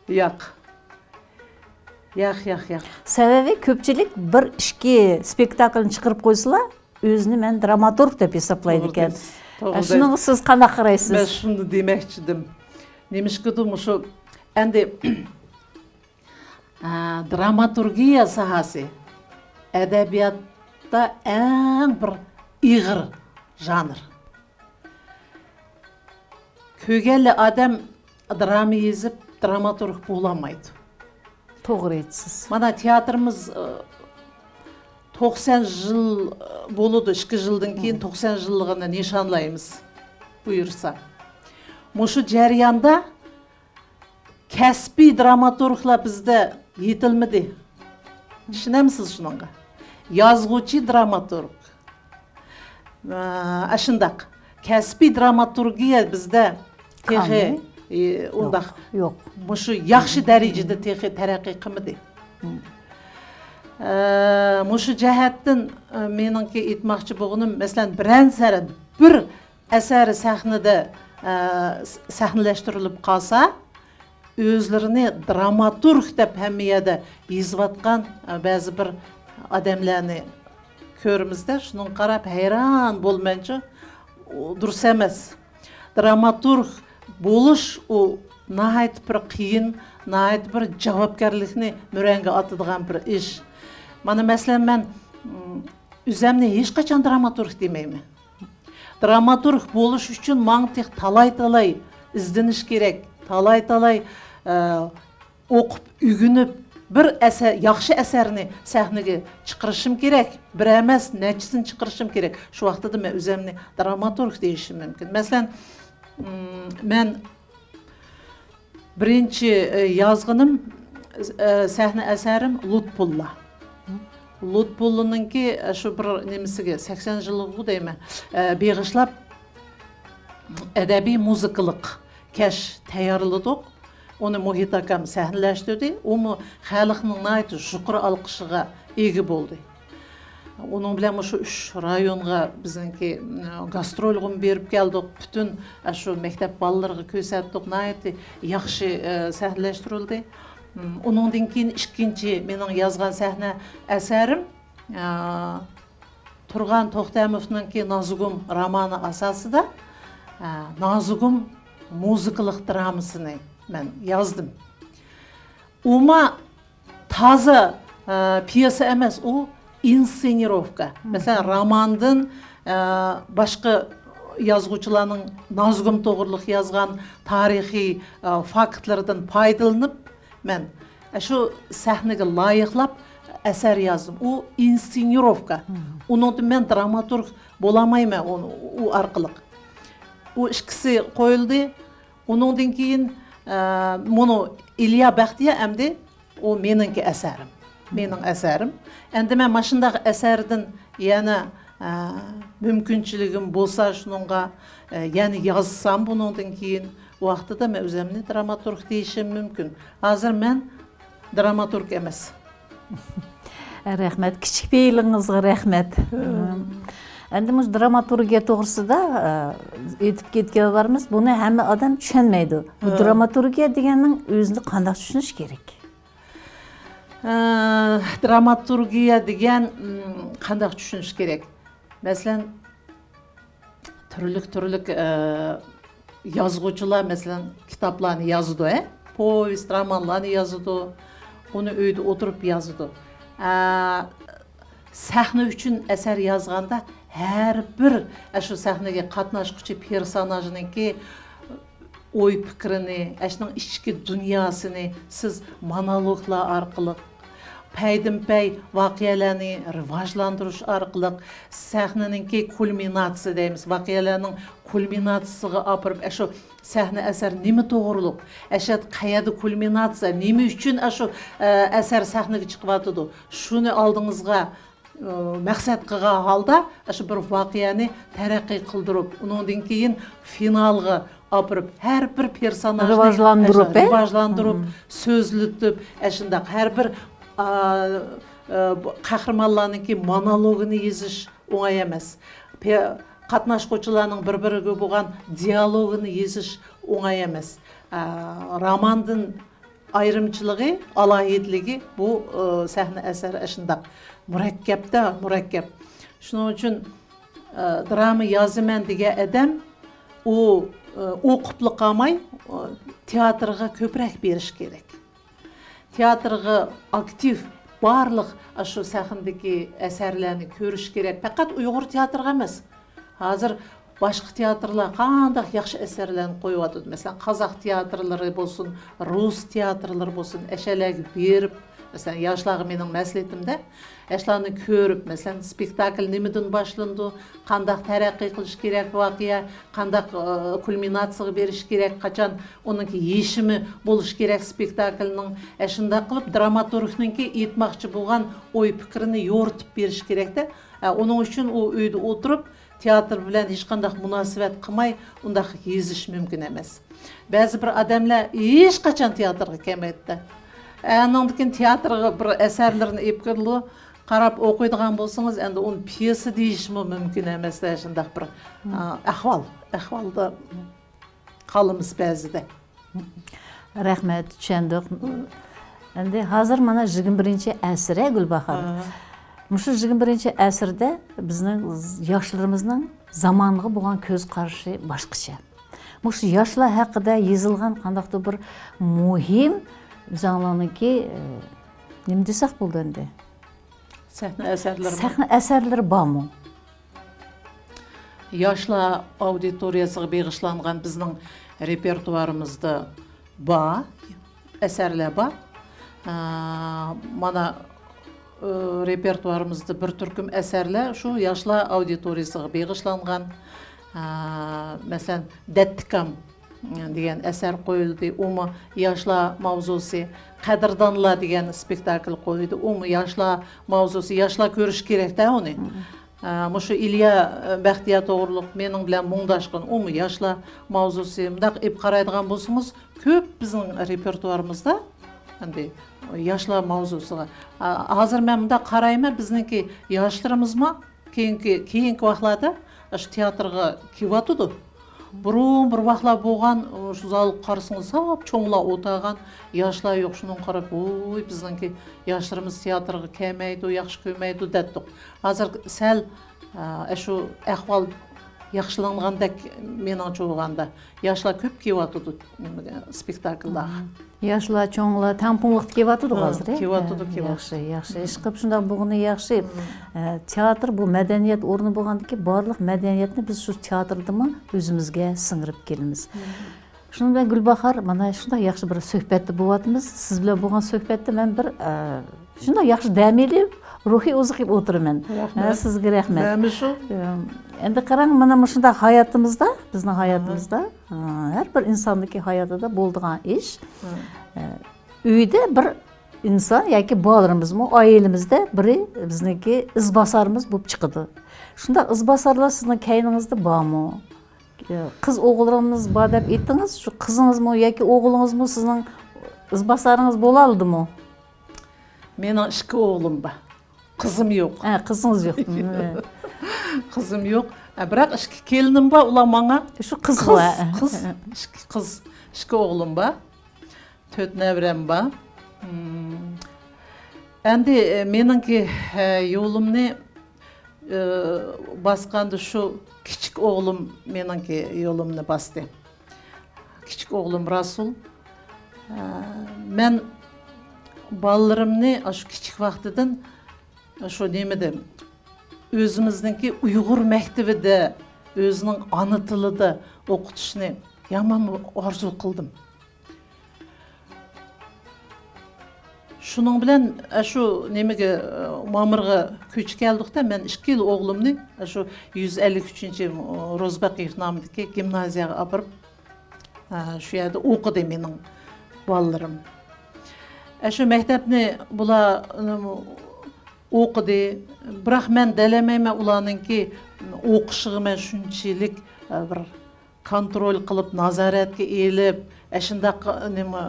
ياق. ياق، ياق، ياق. سەۋەبى كۆپچىلىك بىر ئىككى سپېكتاكلنى چىقىرىپ قويسىلا، ئۆزىنى مەن دراماتورگ دەپ ھېسابلايدىكەن. توغرا دەيسىز، توغرا ئە، شۇنىڭغا دەيسىز. سىز قانداق قارايسىز؟ مەن شۇنى دېمەكچىدىم. نېمىشقىدۇ مۇشۇ، ئەمدى، ئە، دراماتورگىيە ساھەسى ئەدەبىياتتا ئەڭ بىر ئېغىر ژانىر. كۆرگەنلا ئادەم دراما يېزىپ، دراماتورگ بولالمايدۇ. توغرا ئېيتىسىز. مانا تىياتىرىمىز، ئى، توقسان يىل، ئى، بولىدۇ، ئىككى يىلدىن كېيىن توقسان يىللىقىنى نىشانلايمىز، بۇيرۇسا. مۇشۇ جەرياندا كەسپىي دراماتورگلار بىزدە يېتىلمىدى. ئىشىنەمسىز شۇنىڭغا؟ يازغۇچى دراماتورگ. ئە، ئاشۇنداق. كەسپىي دراماتورگىيە بىزدە تېخى، قالدى. ئى، ئۇنداق يوق، يوق. مۇشۇ ياخشى دەرىجىدە تېخى تەرەققىي قىلمىدى. مم. ئە، مۇشۇ جەھەتتىن، ئە، مېنىڭكى ئېيتماقچى بولغىنىم، مەسىلەن، بىرەر سەرەن بىر ئەسەر سەھنىدە، ئە، س-، سەھنىلەشتۈرۈلۈپ قالسا، ئۆزلىرىنى دراماتورگ دەپ ھەممە يەردە يېزىۋاتقان، ئە، بەزى بىر ئادەملەرنى كۆرىمىزدە، شۇنىڭغا قاراپ ھەيران بولىمەنچۇ، ئۇ دۇرۇس ئەمەس. دراماتورگ بولۇش ئۇ ناھايىتى بىر قىيىن، ناھايىتى بىر جاۋابكارلىقنى مۈرەڭگە ئاتىدىغان بىر ئىش. مانا مەسىلەن، مەن، ئىم، ئۆزەمنى ھېچقاچان دراماتورگ دېمەيمەن. دراماتورگ بولۇش ئۈچۈن ماڭا تېخى تالاي-تالاي ئىزدىنىش كېرەك، تالاي-تالاي، ئە، ئوقۇپ، ئۆگىنىپ، بىر ئەسەر، ياخشى ئەسەرنى سەھنىگە چىقىرىشىم كېرەك. بىر ئەمەس، نەچچىسىنى چىقىرىشىم كېرەك. شۇ ۋاقتىدا مەن ئۆزەمنى دراماتورگ دېيىشىم مۇمكىن. مەسىلەن، ئىم، مەن بىرىنچى، ئە، يازغىنىم، ئە، سەھنە ئەسەرىم لۇتپۇللا. لۇتپۇللىنىڭكى، ئە، شۇ بىر نېمىسىگە، سەكسەن يىللىقىغۇ دەيمەن، ئە، بېغىشلاپ ئەدەبىي مۇزىكىلىق كەچ تەييارلىدۇق. ئۇنى مۇھىت ئاكام سەھنىلەشتۈردى. ئۇمۇ خەلقنىڭ ناھايىتى يۇقىرى ئالقىشىغا ئىگە بولدى. ئۇنىڭ بىلەن مۇشۇ ئۈچ رايونغا بىزنىڭكى، ئىم، گاسترولغىمۇ بېرىپ كەلدۇق. پۈتۈن، ئە، شۇ مەكتەپ بالىلىرىغا كۆرسەتتۇق. ناھايىتى ياخشى، ئە، سەھنىلەشتۈرۈلدى. ئىم، ئۇنىڭدىن كېيىن ئىككىنچى مېنىڭ يازغان سەھنە ئەسەرىم، ئە، تۇرغان توختاموۋنىڭكى نازۇگۇم رومانى ئاساسىدا، ئە، نازۇگۇم مۇزىكىلىق درامىسىنى مەن يازدىم. ئۇمۇ تازا، ئە، پيېسا ئەمەس، ئۇ ئىنسېنىروۋكا. مەسىلەن، روماندىن، ئە، باشقا يازغۇچىلارنىڭ نازۇگۇم توغرۇلۇق يازغان تارىخىي، ئە، فاكتلىرىدىن پايدىلىنىپ، مەن، ئە، شۇ سەھنىگە لايىقلاپ، ئەسەر يازدىم. ئۇ ئىنسىنىروفكا. ئۇنىڭدىن مەن دراماتورگ بولالمايمەن ئۇ، ئۇ ئارقىلىق. ئۇ ئىككىسى قويۇلدى. ئۇنىڭدىن كېيىن، ئە، مۇنۇ ئىليا بەختىيار ئەمدى ئۇ مېنىڭكى ئەسەرىم. مېنىڭ ئەسەرىم. ئەمدى مەن ماشۇنداق ئەسەردىن يەنە، ئە، مۇمكىنچىلىكىم بولسا شۇنىڭغا، ئە، يەنە يازسام بۇنىڭدىن كېيىن ۋاقتىدا مەن ئۆزۈمنى دراماتورگ دېيىشىم مۇمكىن. ھازىر مەن دراماتورگ ئەمەس. رەھمەت، كىچىك پېئىلىڭىزغا رەھمەت. ئەمدى مۇشۇ دراماتورگىيە توغرىسىدا، ئە، ئۆتۈپ كەتكەن بارمىز. بۇنى ھەممە ئادەم چۈشەنمەيدۇ. بۇ دراماتورگىيە دېگەننىڭ ئۆزىنى قانداق چۈشىنىش كېرەك؟ ئە، دراماتورگىيە دېگەن، م، قانداق چۈشىنىش كېرەك؟ مەسىلەن، تۈرلۈك-تۈرلۈك، ئە، يازغۇچىلار، مەسىلەن، كىتابلارنى يازىدۇ، ھە؟ پوۋېست، رومانلارنى يازىدۇ. ئۇنى ئۆيدە ئولتۇرۇپ يازىدۇ. ئە، سەھنە ئۈچۈن ئەسەر يازغاندا ھەر بىر، ئە، شۇ سەھنىگە قاتناشقۇچى پېرسوناژنىڭكى ئوي پىكرىنى، ئەشنىڭ ئىچكى دۇنياسىنى سىز مونولوگلار ئارقىلىق، پەيدىنپەي ۋەقەلەرنى راۋاجلاندۇرۇش ئارقىلىق سەھنىنىڭكى كۇلمىناتسىيە دەيمىز، ۋەقەلەرنىڭ كۇلمىناتسىيىسىغا ئاپىرىپ، ئەشۇ سەھنە ئەسەر نېمە توغرۇلۇق، ئەشەت قەيەردە كۇلمىناتسىيە، نېمە ئۈچۈن ئەشۇ، ئە، ئەسەر سەھنىگە چىقىۋاتىدۇ، شۇنى ئالدىڭىزغا ئى، مەقسەت قىلغان ھالدا ئاشۇ بىر ۋەقەنى تەرەققىي قىلدۇرۇپ، ئۇنىڭدىن كېيىن فىنالغا ئاپىرىپ، ھەر بىر پېرسوناژنى راۋاجلاندۇرۇپ، ئاشۇ ئە؟ راۋاجلاندۇرۇپ، سۆزلىتىپ، ئاشۇنداق ھەر بىر، ئا، ئا، بۇ قەھرىمانلارنىڭكى مونولوگىنى يېزىش ئوڭاي ئەمەس. پې-، قاتناشقۇچىلارنىڭ بىر-بىرىگە بولغان دىيالوگىنى يېزىش ئوڭاي ئەمەس. ئا، روماندىن ئايرىمچىلىقى، ئالاھىدىلىكى بۇ، ئى، سەھنە ئەسەر ئاشۇنداق مۇرەككەپتە، مۇرەككەپ. شۇنىڭ ئۈچۈن، ئى، دراما يازىمەن دېگەن ئادەم ئۇ، ئى، ئوقۇپلا قالماي، ئى، تىياتىرغا كۆپرەك بېرىش كېرەك. تىياتىرغا ئاكتىپ، بارلىق ئاشۇ سەھنىدىكى ئەسەرلەرنى كۆرۈش كېرەك. پەقەت ئۇيغۇر تىياتىرىغا ئەمەس. ھازىر باشقا تىياتىرلار قانداق ياخشى ئەسەرلەرنى قويۇۋاتىدۇ. مەسىلەن، قازاق تىياتىرلىرى بولسۇن، رۇس تىياتىرلىرى بولسۇن، ئەشەلەرگە بېرىپ، مەسىلەن، ياشلارغا مېنىڭ مەسلىھىتىمدە، ياشلارنى كۆرۈپ، مەسىلەن، سپېكتاكل نېمىدىن باشلىنىدۇ، قانداق تەرەققىي قىلىش كېرەك ۋەقە، قانداق، ئى، كۇلمىناتسىيىغا بېرىش كېرەك، قاچان ئۇنىڭكى يېشىمى بولۇش كېرەك سپېكتاكلنىڭ. ئە، شۇنداق قىلىپ، دراماتورگنىڭكى ئېيتماقچى بولغان ئوي پىكرىنى يورۇتۇپ بېرىش كېرەكتە. ئە، ئۇنىڭ ئۈچۈن ئۇ ئۆيدە ئولتۇرۇپ، تىياتىر بىلەن ھېچقانداق مۇناسىۋەت قىلماي ئۇنداق يېزىش مۇمكىن ئەمەس. بەزى بىر ئادەملەر ھېچقاچان تىياتىرغا كەلمەيدىتە. ئانىڭدىن كېيىن تىياتىرغا بىر ئەسەرلىرىنى ئېلىپ كېلىدۇ. قاراپ ئوقۇيدىغان بولسىڭىز، ئەمدى ئۇنى پيېسا دېيىشمۇ مۇمكىن ئەمەس، شۇنداق بىر، ئا، ئەھۋال، ئەھۋالدا قالىمىز بەزىدە. رەھمەت، چۈشەندۇق. ئەمدى ھازىر مانا يىگىرمە بىرىنچى ئەسىر، ھە، گۈلباھار؟ ھە. مۇشۇ يىگىرمە بىرىنچى ئەسىردە بىزنىڭ ياشلىرىمىزنىڭ زامانغا بولغان كۆز قارىشى باشقىچە. مۇشۇ ياشلار ھەققىدە يېزىلغان قانداقتۇر بىر مۇھىم، بىزنىڭكى، ئە، نېمە دېسەك بولىدۇ ئەمدى؟ سەھنە ئەسەرلىرىمۇ؟ سەھنە ئەسەرلىرى بارمۇ؟ ياشلار ئاودىتورىيەسىگە بېغىشلانغان بىزنىڭ رېپېرتۇئارىمىزدا بار، ئەسەرلەر بار. ئا، مانا، ئا، رېپېرتۇئارىمىزدا بىر تۈركۈم ئەسەرلەر شۇ ياشلار ئاودىتورىيەسىگە بېغىشلانغان. ئا، مەسىلەن، دەتتىكام دېگەن ئەسەر قويۇلدى، ئۇمۇ ياشلار ماۋزۇسى. قەدىردانلار دېگەن سپېكتاكل قويۇلدى، ئۇمۇ ياشلار ماۋزۇسى، ياشلار كۆرۈشى كېرەكتە ئۇنى. ئا، مۇشۇ ئىليا بەختىيار توغرۇلۇق مېنىڭ بىلەن مۇڭداشقىن، ئۇمۇ ياشلار ماۋزۇسى. مۇنداق ئېلىپ قارايدىغان بولسىڭىز، كۆپ بىزنىڭ رېپېرتۇئارىمىزدا ئەمدى ياشلار ماۋزۇسىغا. ئا، ھازىر مەن مۇنداق قارايمەن، بىزنىڭكى ياشلىرىمىزمۇ كېيىنكى، كېيىنكى ۋاقىتلاردا ئاشۇ تىياتىرغا كېلىۋاتىدۇ. بۇرۇن بىر ۋاقىتلار بولغان، شۇ زالغا قارىسىڭىز، ساپ چوڭلار ئولتۇرغان، ياشلار يوق. شۇنىڭغا قاراپ، ۋوي، بىزنىڭكى ياشلىرىمىز تىياتىرغا كەلمەيدۇ، ياخشى كۆرمەيدۇ دەتتۇق. ھازىر سەل، ئە، شۇ ئەھۋال ياخشىلانغاندەك مېنىڭچە بولغاندا. ياشلار كۆپ كېلىۋاتىدۇ نېمىگە، سپېكتاكللارغا. ياشلار، چوڭلار تەڭپۇڭلۇقتا كېلىۋاتىدۇ ھازىر، ھە؟ كېلىۋاتىدۇ، ھە، كېلىۋاتىدۇ. ياخشى، ياخشى. ئىشقىلىپ شۇنداق بولغىنى ياخشى. ھە، تىياتىر بۇ مەدەنىيەت ئورنى بولغاندىكىن، بارلىق مەدەنىيەتنى بىز شۇ تىياتىردىمۇ ئۆزىمىزگە سىڭدۈرۈپ كېلىمىز. شۇنىڭ بىلەن گۈلباھار، مانا شۇنداق ياخشى بىر سۆھبەتتە بولۇۋاتىمىز. سىز بىلەن بولغان سۆھبەتتە مەن بىر، ئە، شۇنداق ياخشى دەم ئېلىپ، روھىي ئوزۇق يەپ ئولتۇرىمەن. رەھمەت. ھە، سىزگە رەھمەت. نېمە شۇ؟ ئەم، ئەمدى قاراڭ، مانا مۇشۇنداق ھاياتىمىزدا، بىزنىڭ ھاياتىمىزدا، ئا، ھەر بىر ئىنساندىكى ھاياتىدا بولىدىغان ئىش. ھە. ئە، ئۆيدە بىر ئىنسان ياكى بالىلىرىمىزمۇ، ئائىلىمىزدە بىرى بىزنىڭكى ئىزباسارىمىز بولۇپ چىقىدۇ. شۇنداق ئىزباسارلار سىزنىڭ كەينىڭىزدە بارمۇ؟ ئە، قىز ئوغلىڭىز بار دەپ ئېيتتىڭىز، شۇ قىزىڭىزمۇ ياكى ئوغلىڭىزمۇ سىزنىڭ ئىزباسارىڭىز بولالىدىمۇ؟ مېنىڭ ئىككى ئوغلۇم بار. قىزىم يوق. ھە، قىزىڭىز يوق. قىزىم يوق. ھە، بىراق ئىككى كېلىنىم بار، ئۇلار ماڭا شۇ قىز قىز، بار. قىز، ئىككى قىز، ئىككى ئوغلۇم بار. تۆت نەۋرەم بار. مم. ئەمدى، ئە، مېنىڭكى، ئە، يولۇمنى، ئە، باسقاندا شۇ كىچىك ئوغلۇم مېنىڭكى يولۇمنى باستى. كىچىك ئوغلۇم راسۇل. ئە، مەن بالىلىرىمنى ئاشۇ كىچىك ۋاقتىدىن شۇ نېمىدە، ئۆزىمىزنىڭكى ئۇيغۇر مەكتىۋىدە، ئۆزىنىڭ ئانا تىلىدا ئوقۇتۇشنى يامان ئارزۇ قىلدىم. شۇنىڭ بىلەن، ئە، شۇ نېمىگە، ئە، مامۇرغا كۆچۈپ كەلدۇق-تە، مەن ئىككىلا ئوغلۇمنى، ئە، شۇ يۈز ئەللىك ئۈچىنچى روزباقىيېف نامىدىكى گىمنازىيەگە ئاپىرىپ، ئە، شۇ يەردە ئوقۇدى مېنىڭ بالىلىرىم. ئە، شۇ مەكتەپنى بۇلار، ئوقۇدى. بىراق مەن دەلەيمەيمەن ئۇلارنىڭكى ئوقۇشىغا مەن شۇنچىلىك، ئە، بىر كونترول قىلىپ، نازارەتكە ئېلىپ، ئەشۇنداق نېمە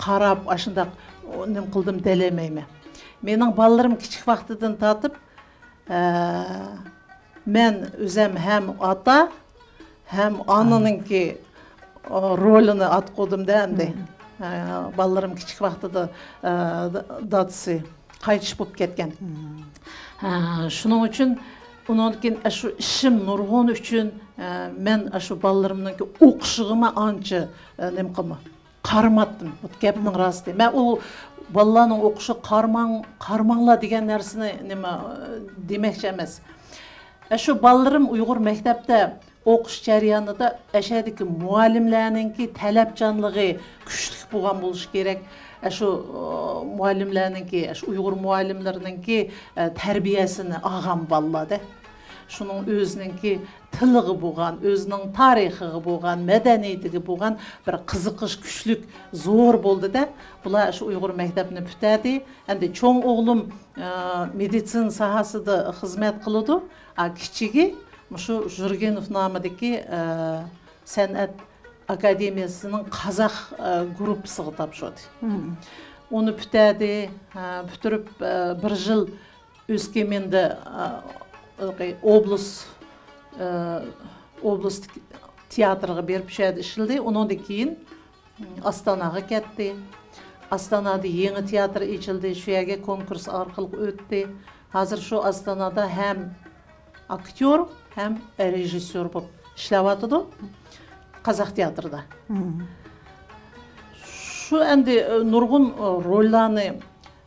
قاراپ، ئاشۇنداق نېمە قىلدىم دەلەيمەيمەن. مېنىڭ بالىلىرىم كىچىك ۋاقتىدىن تارتىپ، ئە، مەن ئۆزەم ھەم ئاتا، ھەم ئانىنىڭكى، ئا، رولىنى ئاتقۇدۇم-دە ئەمدى. مم. ئە، بالىلىرىم كىچىك ۋاقتىدا، ئە، دادىسى قايتىش بولۇپ كەتكەن. مم. ئە، شۇنىڭ ئۈچۈن ئۇنىڭدىن كېيىن ئاشۇ ئىشىم نۇرغۇن ئۈچۈن، ئە، مەن ئاشۇ بالىلىرىمنىڭكى ئوقۇشىغىمۇ ئانچە، ئە، نېمە قىلما-، قارىماتتىم. بۇ گەپنىڭ راستى. مەن ئۇ بالىلارنىڭ ئوقۇشىغا قارىماڭ، قارىماڭلار دېگەن نەرسىنى نېمە، ئە، دېمەكچى ئەمەس. ئە، شۇ بالىلىرىم ئۇيغۇر مەكتەپتە ئوقۇش جەريانىدا ئەشەدىكى مۇئەللىملەرنىڭكى تەلەپچانلىقى كۈچلۈك بولغان بولۇشى كېرەك. ئە، شۇ، ئۇ، مۇئەللىملەرنىڭكى، ئە، شۇ ئۇيغۇر مۇئەللىملىرىنىڭكى، ئە، تەربىيەسىنى ئالغان بالىلاردا. شۇنىڭ ئۆزىنىڭكى تىلىغا بولغان، ئۆزىنىڭ تارىخىغا بولغان، مەدەنىيىتىگە بولغان بىر قىزىقىش كۈچلۈك، زور بولدى-دە. بۇلار شۇ ئۇيغۇر مەكتەپنى پۈتتۈردى. ئەمدى چوڭ ئوغلۇم، ئە، مېدىتسىنا ساھەسىدە خىزمەت قىلىدۇ. ئا، كىچىكى مۇشۇ ژۇرگېنوف نامىدىكى، ئە، سەنئەت ئاكادېمىيەسىنىڭ قازاق، ئە، گۇرۇپپىسىغا تاپشۇردى. مم. ئۇنى پۈتتۈردى، ئە، پۈتتۈرۈپ، ئە، بىر يىل ئۆسكېمېندا، ئە، ئوبلاست، ئە، ئوبلاست تىياتىرىغا بېرىپ، شۇ يەردە ئىشلىدى. ئۇنىڭدىن كېيىن ئاستاناغا كەتتى. ئاستانادا يېڭى تىياتىر ئېچىلدى، شۇ يەرگە كونكۇرس ئارقىلىق ئۆتتى. ھازىر شۇ ئاستانادا ھەم ئاكتيور، ھەم رېژىسسور بولۇپ ئىشلەۋاتىدۇ قازاق تىياتىرىدا. مم. شۇ ئەمدى، ئە، نۇرغۇن، ئە، روللارنى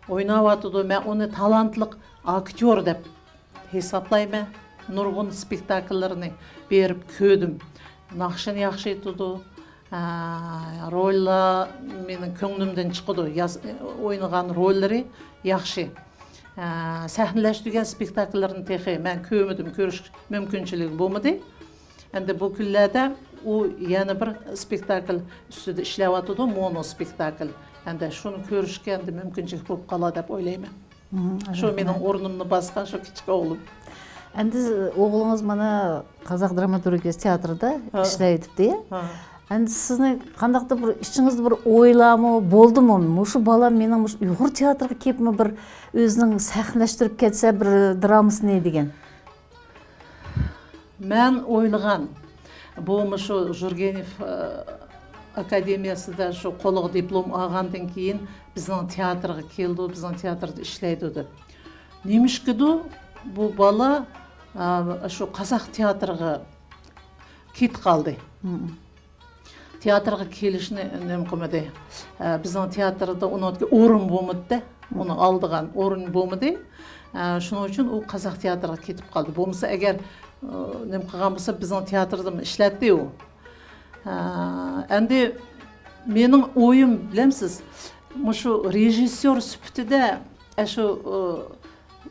ئويناۋاتىدۇ. مەن ئۇنى تالانتلىق ئاكتيور دەپ ھېسابلايمەن. نۇرغۇن سپېكتاكىللىرىنى بېرىپ كۆردۈم. ناخشىنى ياخشى ئېيتىدۇ. ئە، روللار مېنىڭ كۆڭلۈمدىن چىقىدۇ. ياز-، ئوينىغان روللىرى ياخشى. ئە، سەھنىلەشتۈرگەن سپېكتاكىللىرىنى تېخى مەن كۆرمىدىم، كۆرۈش مۇمكىنچىلىكى بولمىدى. ئەمدى بۇ كۈنلەردە ئۇ يەنە بىر سپېكتاكىل ئۈستىدە ئىشلەۋاتىدۇ، مونو سپېكتاكىل. ئەمدى شۇنى كۆرۈشكە ئەمدى مۇمكىنچىلىك بولۇپ قالار دەپ ئويلايمەن. مم، شۇ رەھمەت. مېنىڭ ئورنۇمنى باسقان شۇ كىچىك ئوغلۇم. ئەمدى ئوغلىڭىز مانا قازاق دراماتورگىيەسى تېئاترىدا ھە. ئىشلەيدىپتى. ھە. ئەمدى سىزنى قانداقتۇر بىر ئىچىڭىزدە بىر ئويلارمۇ بولدىمۇ؟ مۇشۇ بالام مېنىڭ مۇشۇ ئۇيغۇر تېئاترىغا كېلىپمۇ بىر ئۆزىنىڭ سەھنىلەشتۈرۈپ كەتسە بىر درامىسىنى دېگەن. مەن ئويلىغان، بۇ مۇشۇ ژۇرگېنېف، ئە، ئاكادېمىيەسىدە شۇ قولىغا دىپلوم ئالغاندىن كېيىن بىزنىڭ تىياتىرغا كېلىدۇ، بىزنىڭ تىياتىردا ئىشلەيدۇ دەپ. نېمىشقىدۇ بۇ بالا، ئە، شۇ قازاق تىياتىرىغا كېتىپ قالدى. مم. تىياتىرغا كېلىشنى نېمە قىلمىدى. ئە، بىزنىڭ تىياتىردا ئۇنىڭدىكى ئورۇن بولمىدى، ئۇنى ئالىدىغان ئورۇن بولمىدى. ئە، شۇنىڭ ئۈچۈن ئۇ قازاق تىياتىرىغا كېتىپ قالدى. بولمىسا ئەگەر، ئە، نېمە قىلغان بولسا، بىزنىڭ تىياتىردىمۇ ئىشلەتتى ئۇ. ئە، ئەمدى مېنىڭ ئويۇم، بىلەمسىز، مۇشۇ رېژىسسور سۈپىتىدە ئاشۇ، ئۇ،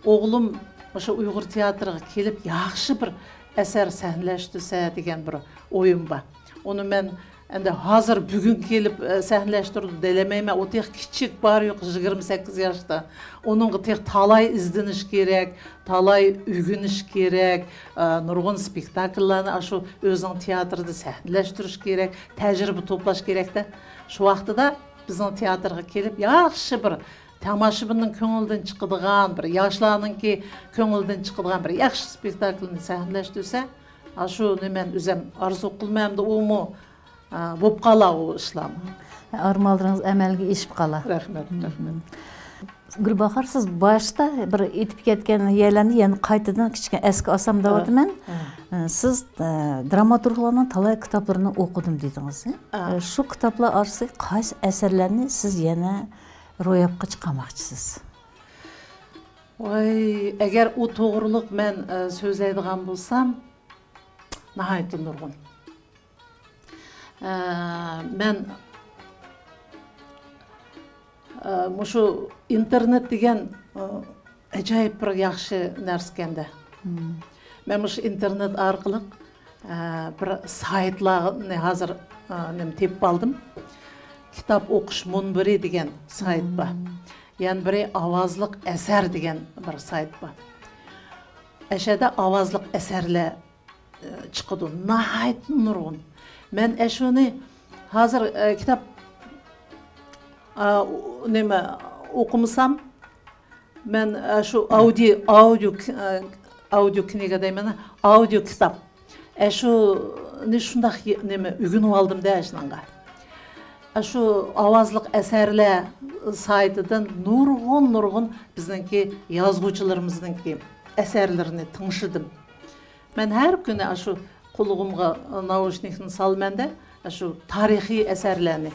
ئوغلۇم ئاشۇ ئۇيغۇر تىياتىرىغا كېلىپ، ياخشى بىر ئەسەر سەھنىلەشتۈرسە دېگەن بىر ئويۇم بار. ئۇنى مەن ئەندى ھازىر بۈگۈن كېلىپ، ئە، سەھنىلەشتۈردى دېيەلمەيمەن. ئۇ تېخى كىچىك، بارى يوقى يىگىرمە سەككىز ياشتا. ئۇنىڭغا تېخى تالاي ئىزدىنىش كېرەك، تالاي ئۆگىنىش كېرەك، ئە، نۇرغۇن سپېكتاكىللارنى ئاشۇ ئۆزىنىڭ تىياتىرىدا سەھنىلەشتۈرۈش كېرەك، تەجرىبە توپلاش كېرەك-دە. شۇ ۋاقتىدا بىزنىڭ تىياتىرغا كېلىپ، ياخشى بىر تاماشىبىننىڭ كۆڭلىدىن چىقىدىغان، بىر ياشلارنىڭكى كۆڭلىدىن چىقىدىغان بىر ياخشى سپېكتاكىلنى سەھنىلەشتۈرسە، ئاشۇنى مەن ئۆزۈم ئارزۇ قىلىمەن ئەمدى ئۇمۇ، ئا، بولۇپ قالا ئۇ ئىشلارمۇ. ئارمانلىرىڭىز ئەمەلگە ئېشىپ قالا. رەھمەت، رەھمەت. گۈلباھار، سىز باشتا بىر ئېيتىپ كەتكەن يەرلەرنى يەنە قايتىدىن كىچىككىنە ئەسكە ئالسام دەۋاتىمەن. ھە. سىز، ئە، دراماتورگلارنىڭ تالاي كىتابلىرىنى ئوقۇدۇم دېدىڭىز. ھە. ئە، شۇ كىتابلار ئارىسىدىكى قايسى ئەسەرلەرنى سىز يەنە روياپقا چىقارماقچىسىز؟ ۋاي، ئەگەر ئۇ توغرۇلۇق مەن، ئە، سۆزلەيدىغان بولسام، ناھايىتى نۇرغۇن. ئە، مەن، ئە، مۇشۇ ئىنتېرنېت دېگەن، ئە، ئاجايىپ بىر ياخشى نەرسىكەندە. مەن مۇشۇ ئىنتېرنېت ئارقىلىق، ئە، بىر سايتلارنى ھازىر، ئە، نېمە تېپىپ ئالدىم. كىتاب ئوقۇش مۇنبىرى دېگەن سايت بار. يەنە بىرى ئاۋازلىق ئەسەر دېگەن بىر سايت بار. ئەشەدە ئاۋازلىق ئەسەرلەر، ئە، چىقىدۇ. ناھايىتى نۇرغۇن. مەن ئەشۇنى ھازىر، ئە، كىتاب، ئا، ئۇ-، نېمە، ئوقۇمىسام، مەن، ئە، شۇ ئاودىو، ئاودىو ك-، ئە، ئاودىو كنىگا دەيمەن، ئاودىو كىتاب. ئەشۇنى شۇنداق ي-، نېمە، ئۆگىنىۋالدىم-دە ئەشۇنىڭغا. ئەشۇ ئاۋازلىق ئەسەرلەر سايتىدىن نۇرغۇن، نۇرغۇن بىزنىڭكى يازغۇچىلىرىمىزنىڭكى ئەسەرلىرىنى تىڭشىدىم. مەن ھەر كۈنى ئاشۇ قۇلىقىمغا ناۋۇشنىكنى سالىمەن-دە، ئاشۇ تارىخىي ئەسەرلەرنى،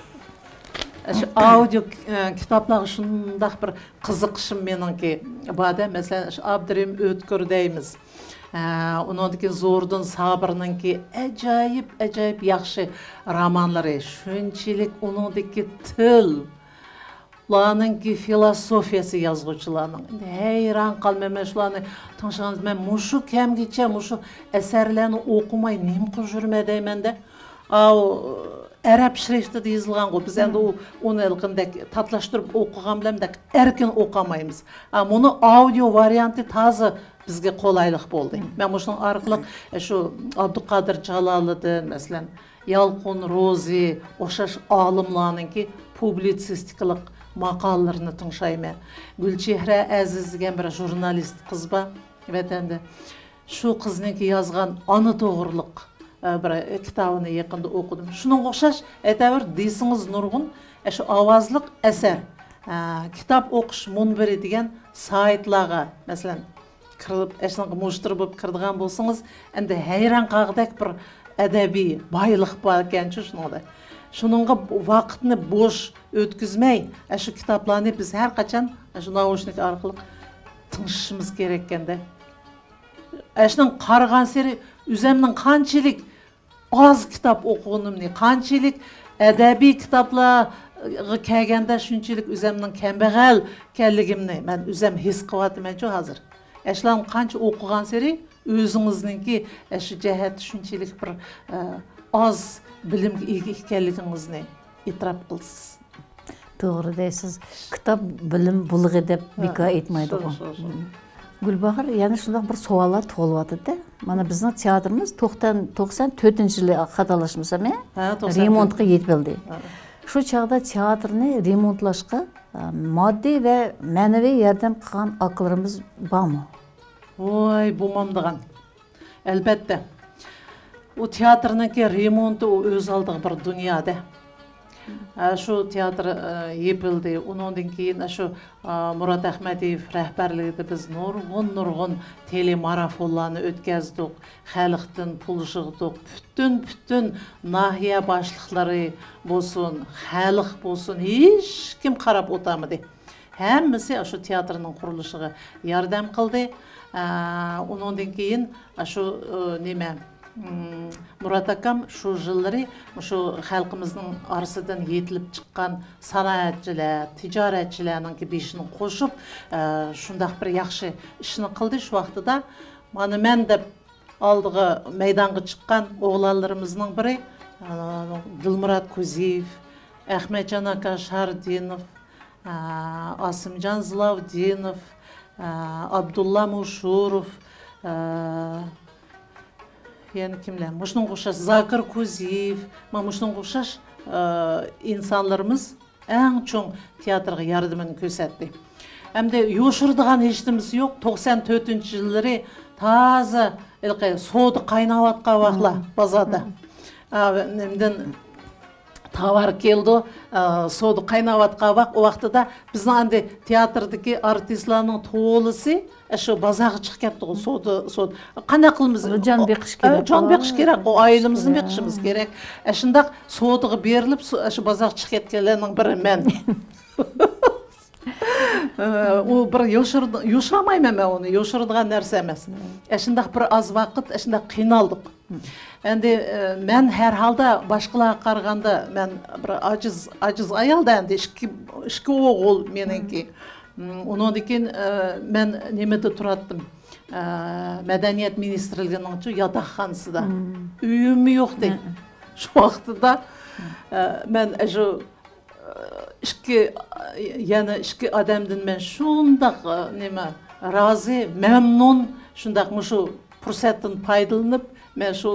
ئاشۇ ئاودىو، ئە، كىتابلارغا شۇنداق بىر قىزىقىشىم مېنىڭكى بار-دە. مەسىلەن، ئاشۇ ئابدۇرېھىم ئۆتكۈر دەيمىز. ئە، ئۇنىڭدىن كېيىن زوردۇن سابىرنىڭكى ئاجايىپ، ئاجايىپ ياخشى رومانلىرى. شۇنچىلىك ئۇنىڭدىكى تىل، ئۇلارنىڭكى فىلوسوفىيەسى يازغۇچىلارنىڭ. ئەندى ھەيران قالىمەن مەن شۇلارنى تىڭشىغاندا. مەن مۇشۇ كەمگىچە مۇشۇ ئەسەرلەرنى ئوقۇماي نېمە قىلىپ يۈرمەي دەيمەن-دە. ئاۋۇ ئەرەب شرىفتىدا يېزىلغانغۇ. بىز ئەندى ئۇ، ئۇنى ھېلىقىندەك تاتلاشتۇرۇپ ئوقۇغان بىلەن بەك ئەركىن ئوقۇيالمايمىز. ئا، مۇنۇ ئاودىو ۋارىيانتى تازا بىزگە قولايلىق بولدى. مەن مۇشۇنىڭ ئارقىلىق، ئە، شۇ ئابدۇقادىر جالالىدىن، مەسىلەن، يالقۇن روزى ئوخشاش ئالىملارنىڭكى پۇبلىتسىستىكىلىق ماقالىلىرىنى تىڭشايمەن. گۈلچېھرە ئەزىز دېگەن بىر ژۇرنالىست قىز بار ۋەتەندە. شۇ قىزنىڭكى يازغان ئانا توغرۇلۇق، ئە، بىر كىتابىنى يېقىندا ئوقۇدۇم. شۇنىڭغا ئوخشاش ئەتەۋىر دېسىڭىز نۇرغۇن، ئە، شۇ ئاۋازلىق ئەسەر، ئە، كىتاب ئوقۇش مۇنبىرى دېگەن سايتلارغا، مەسىلەن، كىرىپ، ئەشۇنىڭغا مۇشتەرى بولۇپ كىرىدىغان بولسىڭىز، ئەمدى ھەيران قالغۇدەك بىر ئەدەبىي بايلىق بار ئىكەنچۇ شۇنىڭدا. شۇنىڭغا ۋاقىتنى بوش ئۆتكۈزمەي، ئاشۇ كىتابلارنى بىز ھەر قاچان ئاشۇ ناۋۇشنىك ئارقىلىق تىڭشىشىمىز كېرەككەندە. ئاشۇنىڭ قارىغانسېرى ئۆزەمنىڭ قانچىلىك ئاز كىتاب ئوقۇغىنىمنى، قانچىلىك ئەدەبىي كىتابلارغا كەلگەندە شۇنچىلىك ئۆزەمنىڭ كەمبەغەل ئىكەنلىكىمنى مەن ئۆزەم ھېس قىلىۋاتىمەنچۇ ھازىر. ئەشۇلارنى قانچە ئوقۇغانسېرى ئۆزىڭىزنىڭكى ئەشۇ جەھەتتە شۇنچىلىك بىر، ئە، ئاز بىلىمگە ئىگە ئىكەنلىكىڭىزنى ئېتىراپ قىلىسىز. توغرا دەيسىز. كىتاب بىلىم بۇلىقى دەپ ھە، بىكار ئېيتمايدىغۇ. شۇ، شۇ، شۇ. گۈلباھار، يەنە شۇنداق بىر سوئاللار تۇغۇلۇۋاتىدۇ. مانا بىزنىڭ تىياتىرىمىز توقسان، توقسان تۆتىنچى يىلى خاتالاشمىسام، ھە؟ ھە، توقسان تۆت. رېمونتقا يېتىۋالدى. ھە. شۇ چاغدا تىياتىرنى رېمونتلاشقا، ئە، ماددىي ۋە مەنىۋى ياردەم قىلغان ئاكىلىرىمىز بارمۇ؟ ۋاي، بولمامدىغان. ئەلبەتتە. ئۇ تىياتىرنىڭكى رېمونتى ئۇ ئۆز ئالدىغا بىر دۇنيادە. ئە، شۇ تىياتىر، ئە، يېپىلدى. ئۇنىڭدىن كېيىن، ئە، شۇ، ئە، مۇرات ئەخمەتىيېف رەھبەرلىكىدە بىز نۇرغۇن، نۇرغۇن تېلېمارافونلارنى ئۆتكەزدۇق. خەلقتىن پۇل يىغدۇق. پۈتۈن، پۈتۈن ناھىيە باشلىقلىرى بولسۇن، خەلق بولسۇن، ھېچكىم قاراپ ئولتۇرمىدى. ھەممىسى ئاشۇ تىياتىرنىڭ قۇرۇلۇشىغا ياردەم قىلدى. ئە، ئۇنىڭدىن كېيىن ئاشۇ، ئە، نېمە، مۇرات ئاكام شۇ يىللىرى مۇشۇ خەلقىمىزنىڭ ئارىسىدىن يېتىلىپ چىققان سانائەتچىلەر، تىجارەتچىلەرنىڭكى بېشىنى قوشۇپ، ئە، شۇنداق بىر ياخشى ئىشنى قىلدى شۇ ۋاقتىدا. مانا مەن دەپ ئالدىغا مەيدانغا چىققان ئوغلانلىرىمىزنىڭ بىرى، ئە، دىلمۇرات كوزىيېف، ئەخمەتجان ئاكا شاردىنوف، ئە، ئاسىمجان زىلاۋدىنوف، ئە، ئابدۇللا مۇشۇروف، ئە، يەنە كىملەر؟ مۇشۇنىڭغا ئوخشاش زاكىر كوزىيېف، مانا مۇشۇنىڭغا ئوخشاش، ئە، ئىنسانلىرىمىز ئەڭ چوڭ تىياتىرغا ياردىمىنى كۆرسەتتى. ئەمدى يوشۇرىدىغان ھېچنېمىسى يوق. توقسان تۆتىنچى يىللىرى تازا ھېلىقى سودا قايناۋاتقان ۋاقلار بازاردا. ئا، نېمىدىن تاۋار كېلىدۇ، ئا، سودا قايناۋاتقان ۋاق-، ۋاقتىدا بىزنىڭ ئەمدى تېئاتىردىكى ئارتىسلارنىڭ تولىسى ئاشۇ بازارغا چىقىپ كەتتىغۇ، سودا، سودا. قانداق قىلىمىز؟ جان بېقىش كېرەك. جان بېقىش كېرەك، ئۇ ئائىلىمىزنى بېقىشىمىز كېرەك. ئاشۇنداق سودىغا بېرىلىپ، سو-، ئاشۇ بازارغا چىقىپ كەتكەنلەرنىڭ بىرى مەن. ئۇ بىر يوشۇر-، يوشۇرمايمەن مەن ئۇنى، يوشۇرىدىغان نەرسە ئەمەس. ئاشۇنداق بىر ئاز ۋاقىت، ئاشۇنداق قىينالدۇق. ئەمدى، ئە، مەن ھەر ھالدا باشقىلارغا قارىغاندا مەن بىر ئاجىز، ئاجىز ئايال-دە، ئەمدى ئىككى، ئىككى ئوغۇل مېنىڭكى. ئۇنىڭدىن كېيىن، ئە، مەن نېمىدە تۇراتتىم؟ ئە، مەدەنىيەت مىنىستىرلىكىنىڭچۇ ياتاقخانىسىدا. ئۆيۈممۇ يوق دەيدۇ. شۇ ۋاقتىدا، ئە، مەن ئاشۇ ئىككى، يەنە ئىككى ئادەمدىن مەن شۇنداق، نېمە، رازى، مەمنۇن، شۇنداق مۇشۇ پۇرسەتتىن پايدىلىنىپ، مەن شۇ،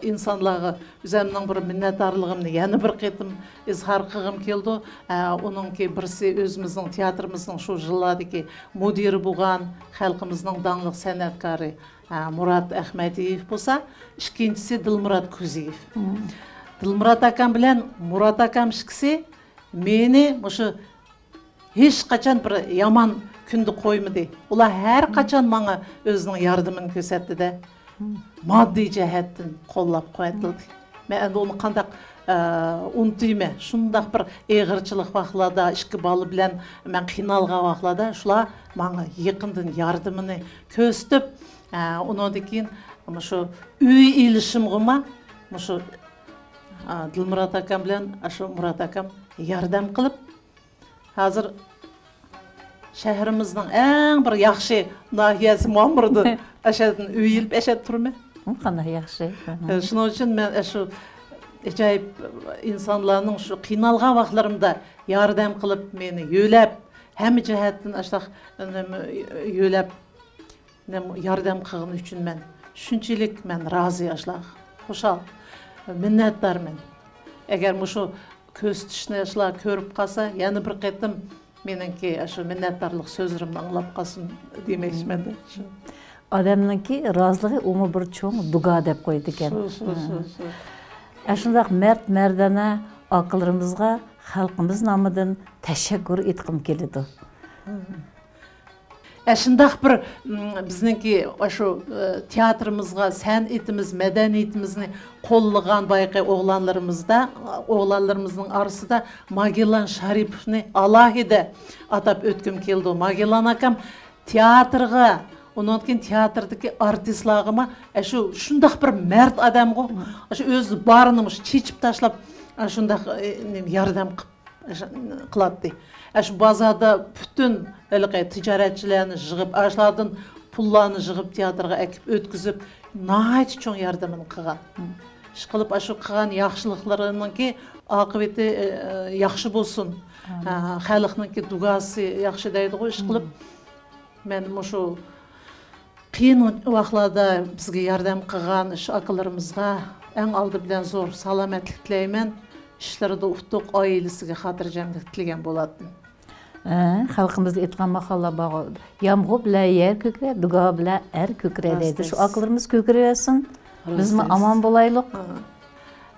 ئىنسانلارغا ئۆزەمنىڭ بىر مىننەتدارلىقىمنى يەنە بىر قېتىم ئىزھار قىلغۇم كېلىدۇ. ئۇنىڭكى بىرسى ئۆزىمىزنىڭ تىياتىرىمىزنىڭ شۇ يىللاردىكى مۇدىرى بولغان خەلقىمىزنىڭ داڭلىق سەنئەتكارى، مۇرات ئەخمەدىيېف بولسا، ئىككىنچىسى دىلمۇرات كوزىيېف. دىلمۇرات ئاكام بىلەن مۇرات ئاكام ئىككىسى مېنى مۇشۇ ھېچقاچان بىر يامان كۈندە قويمىدى. ئۇلار ھەر قاچان ماڭا ئۆزىنىڭ ياردىمىنى كۆرسەتتى-دە، ماددىي جەھەتتىن قوللاپ قۇۋۋەتلىدى. مەن ئەمدى ئۇنى قانداق، ئە، ئۇنتۇيمەن؟ شۇنداق بىر ئېغىرچىلىق ۋاقىتلاردا، ئىككى بالا بىلەن مەن قىينالغان ۋاقىتلاردا شۇلار ماڭا يېقىندىن ياردىمىنى كۆرسىتىپ، ئە، ئۇنىڭدىن كېيىن مۇشۇ ئۆي ئېلىشىمغىمۇ مۇشۇ، ئە، دىلمۇرات ئاكام بىلەن ئاشۇ مۇرات ئاكام ياردەم قىلىپ، ھازىر شەھىرىمىزنىڭ ئەڭ بىر ياخشى ناھىيەسى مامۇردا ئەشەدىن ئۆي ئېلىپ ئەشەدە تۇرىمەن. ئۇ قانداق ياخشى. ئە، شۇنىڭ ئۈچۈن مەن ئاشۇ ئاجايىپ ئىنسانلارنىڭ شۇ قىينالغان ۋاقىتلىرىمدا ياردەم قىلىپ، مېنى يۆلەپ، ھەممە جەھەتتىن ئاشۇنداق، نېمە، يۆلەپ، نېمە، ياردەم قىلغىنى ئۈچۈن مەن شۇنچىلىك مەن رازى ئاشۇلارغا، خۇشال، مىننەتدارمەن. ئەگەر مۇشۇ كۆرسىتىشنى ئاشۇلار كۆرۈپ قالسا، يەنە بىر قېتىم مېنىڭكى ئاشۇ مىننەتدارلىق سۆزلىرىمنى ئاڭلاپ قالسۇن دېمەكچىمەن-دە. شۇ. ئادەمنىڭكى رازىلىقى ئۇمۇ بىر چوڭ دۇگا دەپ قويىدىكەن. شۇ، شۇ، شۇ، شۇ. ئاشۇنداق مەرد مەردانە ئاكىلىرىمىزغا خەلقىمىز نامىدىن تەشەككۈر ئېيتقۇم كېلىدۇ. ئەشۇنداق بىر، م، بىزنىڭكى ئاشۇ، ئە، تىياتىرىمىزغا، سەنئىتىمىز، مەدەنىيىتىمىزنى قوللىغان بايىقى ئوغلانلىرىمىزدا، ئوغلانلىرىمىزنىڭ ئارىسىدا ماگېللان شارىپوفنى ئالاھىدە ئاتاپ ئۆتكۈم كېلىدۇ. ماگېللان ئاكام تىياتىرغا، ئۇنىڭدىن كېيىن تىياتىردىكى ئارتىسلارغىمۇ، ئە، شۇ، شۇنداق بىر مەرد ئادەمغۇ، شۇ ئۆزى بارىنى مۇشۇ چېچىپ تاشلاپ، ئە، شۇنداق، ئە، نېمە، ياردەم قىلىپ، ئە، شۇ، قىلاتتى. ئە، شۇ بازاردا پۈتۈن ھېلىقى تىجارەتچىلەرنى يىغىپ، ئاشۇلاردىن پۇللارنى يىغىپ، تىياتىرغا ئەكىپ ئۆتكۈزۈپ، ناھايىتى چوڭ ياردىمىنى قىلغان. ئىشقىلىپ، ئاشۇ قىلغان ياخشىلىقلىرىنىڭكى ئاقىۋىتى، ئە، ياخشى بولسۇن. ئە، خەلقنىڭكى دۇگاسى ياخشى دەيدىغۇ، ئىشقىلىپ. مەن مۇشۇ قىيىن ۋاقىتلاردا بىزگە ياردەم قىلغان شۇ ئاكىلىرىمىزغا ئەڭ ئالدى بىلەن زور سالامەتلىك تىلەيمەن. ئىشلىرىدا ئۇتۇق، ئائىلىسىگە خاتىرجەملىك تىلىگەن بولاتتىم. ھە، خەلقىمىزدە ئېيتقان ماقاللار بارغۇ، يامغۇر بىلەن يەر كۆكىرەر، دۇگا بىلەن ئەر كۆكىرەر دەيدۇ. شۇ ئاكىلىرىمىز كۆكىرىۋەرسۇن، بىزمۇ ئامان بولايلۇق.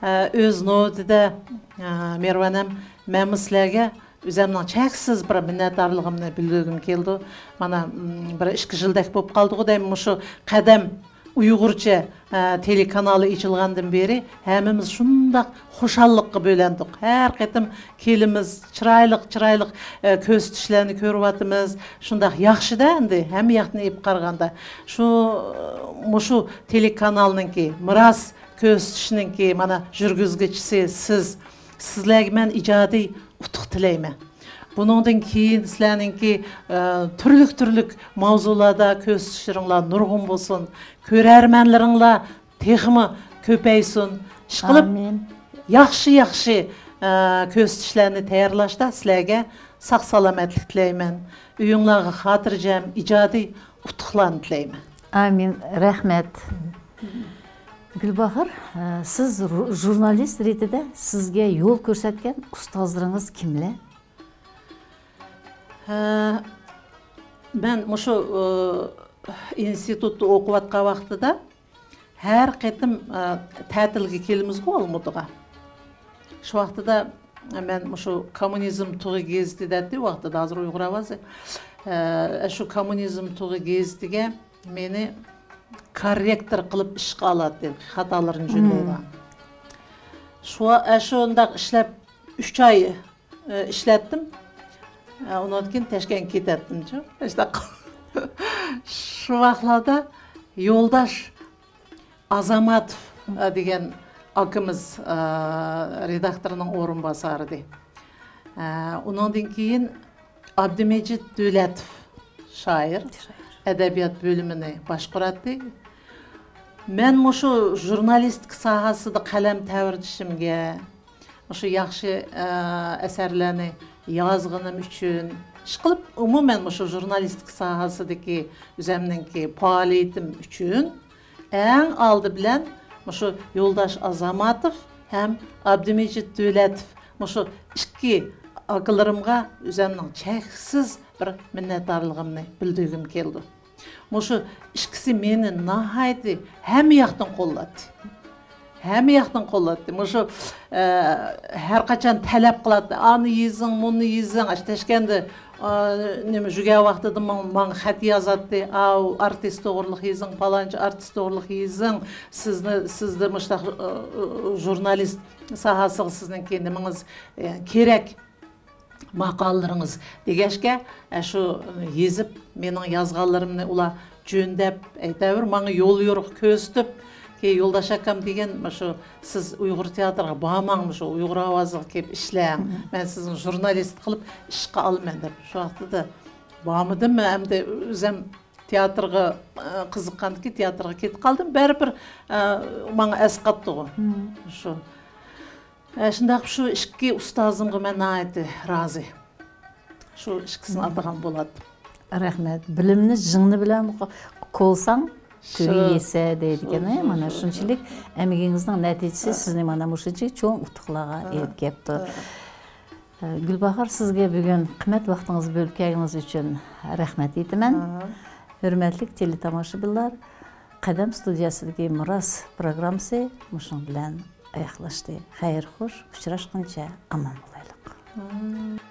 ھە، ئۆز نۆۋىتىدە، ھە، مېھرىبانەم، مەنمۇ سىلەرگە ئۆزەمنىڭ چەكسىز بىر مىننەتدارلىقىمنى بىلدۈرگۈم كېلىدۇ. مانا، م، بىر ئىككى يىلدەك بولۇپ قالدىغۇ دەيمەن، مۇشۇ قەدەم ئۇيغۇرچە، ئە، تېلېكانالى ئېچىلغاندىن بېرى ھەممىمىز شۇنداق خۇشاللىققا بۆلەندۇق. ھەر قېتىم كېلىمىز، چىرايلىق، چىرايلىق، ئە، كۆرسىتىشلەرنى كۆرۈۋاتىمىز. شۇنداق ياخشىدا ئەمدى ھەممە ياقتىن ئېلىپ قارىغاندا. شۇ، مۇشۇ تېلېكانالنىڭكى، مىراس كۆرسىتىشنىڭكى، مانا، جۈرگۈزگۈچىسى سىز. سىزلەرگە مەن ئىجادىي ئۇتۇق تىلەيمەن. بۇنىڭدىن كېيىن سىلەرنىڭكى، ئە، تۈرلۈك-تۈرلۈك ماۋزۇلاردا كۆرسىتىشلىرىڭلار نۇرغۇن بولسۇن. كۆرەرمەنلىرىڭلار تېخىمۇ كۆپەيسۇن. ئىشقىلىپ، ئامىن. ياخشى-ياخشى، ئە، كۆرسىتىشلەرنى تەييارلاشتا سىلەرگە ساق-سالامەتلىك تىلەيمەن. ئۆيۈڭلارغا خاتىرجەم، ئىجادىي ئۇتۇقلارنى تىلەيمەن. ئامىن. رەھمەت. گۈلباھار، ئە، سىز رۇ-، ژۇرنالىست رېتىدە سىزگە يول كۆرسەتكەن ئۇستازلىرىڭىز كىملەر؟ ھە، مەن مۇشۇ، ئى، ئىنستىتۇتتا ئوقۇۋاتقان ۋاقتىدا ھەر قېتىم، ئى، تەتىلگە كېلىمىزغۇ ئالمۇتىغا. شۇ ۋاقتىدا مەن مۇشۇ كوممۇنىزم تۇغى گېزىتى دەتتى، ئۇ ۋاقتىدا، ھازىر ئۇيغۇر ئاۋازى. ئە، شۇ كوممۇنىزم تۇغى گېزىتىگە مېنى كوررېكتور قىلىپ ئىشقا ئالاتتى، خاتالىرىنى جۈنلەيدىغان. شۇ، ئە، شۇنداق ئىشلەپ، ئۈچ ئاي، ئە، ئىشلەتتىم. ئە، ئۇنىڭدىن كېيىن تەشكەنتكە كېتەتتىمچۇ. شۇنداق. شۇ ۋاقىتلاردا يولداش ئازاماتوف، ئە، دېگەن ئاكىمىز، ئە، رېداكتورنىڭ ئورۇنباسارى ئىدى. ئە، ئۇنىڭدىن كېيىن ئابدۇمىجىت دۆلەتوف شائىر، شائىر. ئەدەبىيات بۆلۈمىنى باشقۇراتتى. مەن مۇشۇ ژۇرنالىستىكا ساھەسىدە قەلەم تەۋرىتىشىمگە، مۇشۇ ياخشى، ئە، ئەسەرلەرنى يازغىنىم ئۈچۈن، ئىشقىلىپ، ئومۇمەن مۇشۇ ژۇرنالىستىكا ساھەسىدىكى ئۆزەمنىڭكى پائالىيىتىم ئۈچۈن ئەڭ ئالدى بىلەن مۇشۇ يولداش ئازاماتوف ھەم ئابدۇمىجىت دۆلەتوف، مۇشۇ ئىككى ئاكىلىرىمغا ئۆزەمنىڭ چەكسىز بىر مىننەتدارلىقىمنى بىلدۈرگۈم كېلىدۇ. مۇشۇ ئىككىسى مېنى ناھايىتى ھەممە ياقتىن قوللاتتى. ھەممە ياقتىن قوللاتتى. مۇشۇ، ئە، ھەر قاچان تەلەپ قىلاتتى. ئانى يېزىڭ، مۇنى يېزىڭ. ئاشۇ تەشكەندە، ئا، نېمە، يۈرگەن ۋاقتىدا ماڭ-، ماڭا خەت يازاتتى. ئاۋۇ ئارتىس توغرىلىق يېزىڭ، پالانچى ئارتىس توغرىلىق يېزىڭ. سىزنى، سىزدە مۇشۇنداق، ئا، ئا، ژۇرنالىست ساھەسىگە سىزنىڭكى نېمىڭىز، ئە، كېرەك. ماقالىلىرىڭىز دېگەچكە، ئە، شۇ يېزىپ، مېنىڭ يازغانلىرىمنى ئۇلار جۆندەپ، ئەيتەۋېرىپ، ماڭا يول يورۇق كۆرسىتىپ، كېيىن يولداش ئاكام دېگەن، مۇشۇ سىز ئۇيغۇر تىياتىرىغا بارماڭ، مۇشۇ ئۇيغۇر ئاۋازىغا كېلىپ ئىشلەڭ، مەن سىزنى ژۇرنالىست قىلىپ ئىشقا ئالىمەن دەپ. شۇ ۋاقتىدا بارمىدىم، ئەمدى ئۆزەم تىياتىرغا، ئە، قىزىققاندىكىن تىياتىرغا كېتىپ قالدىم. بەرىبىر، ئە، ماڭا ئەسقاتتىغۇ. شۇ. ئە، شۇنداق شۇ ئىككى ئۇستازىمغا مەن ناھايىتى رازى. شۇ ئىككىسىنى ئاتىغان بولاتتىم. رەھمەت. بىلىمنى زىڭنە بىلەن كولىساڭ، تۈۋى شۇ. يېسە دەيدىكەن. شۇ، شۇ، مانا شۇ، شۇنچىلىك ئەمگىكىڭىزنىڭ نەتىجىسى سىزنى مانا مۇشۇنچىلىك چوڭ ئۇتۇقلارغا ئېلىپ كەپتۇ. ئە، گۈلباھار، سىزگە بۈگۈن قىممەت ۋاقتىڭىزنى بۆلۈپ كەلگىنىڭىز ئۈچۈن رەھمەت ئېيتىمەن. ھۆرمەتلىك تېلېتاماشىبىنلار، قەدەم ستۇدىيەسىدىكى مىراس پروگراممىسى مۇشۇنىڭ بىلەن ئاياغلاشتى. خەير خوش، ئۇچراشقىنچە ئامان بولايلۇق.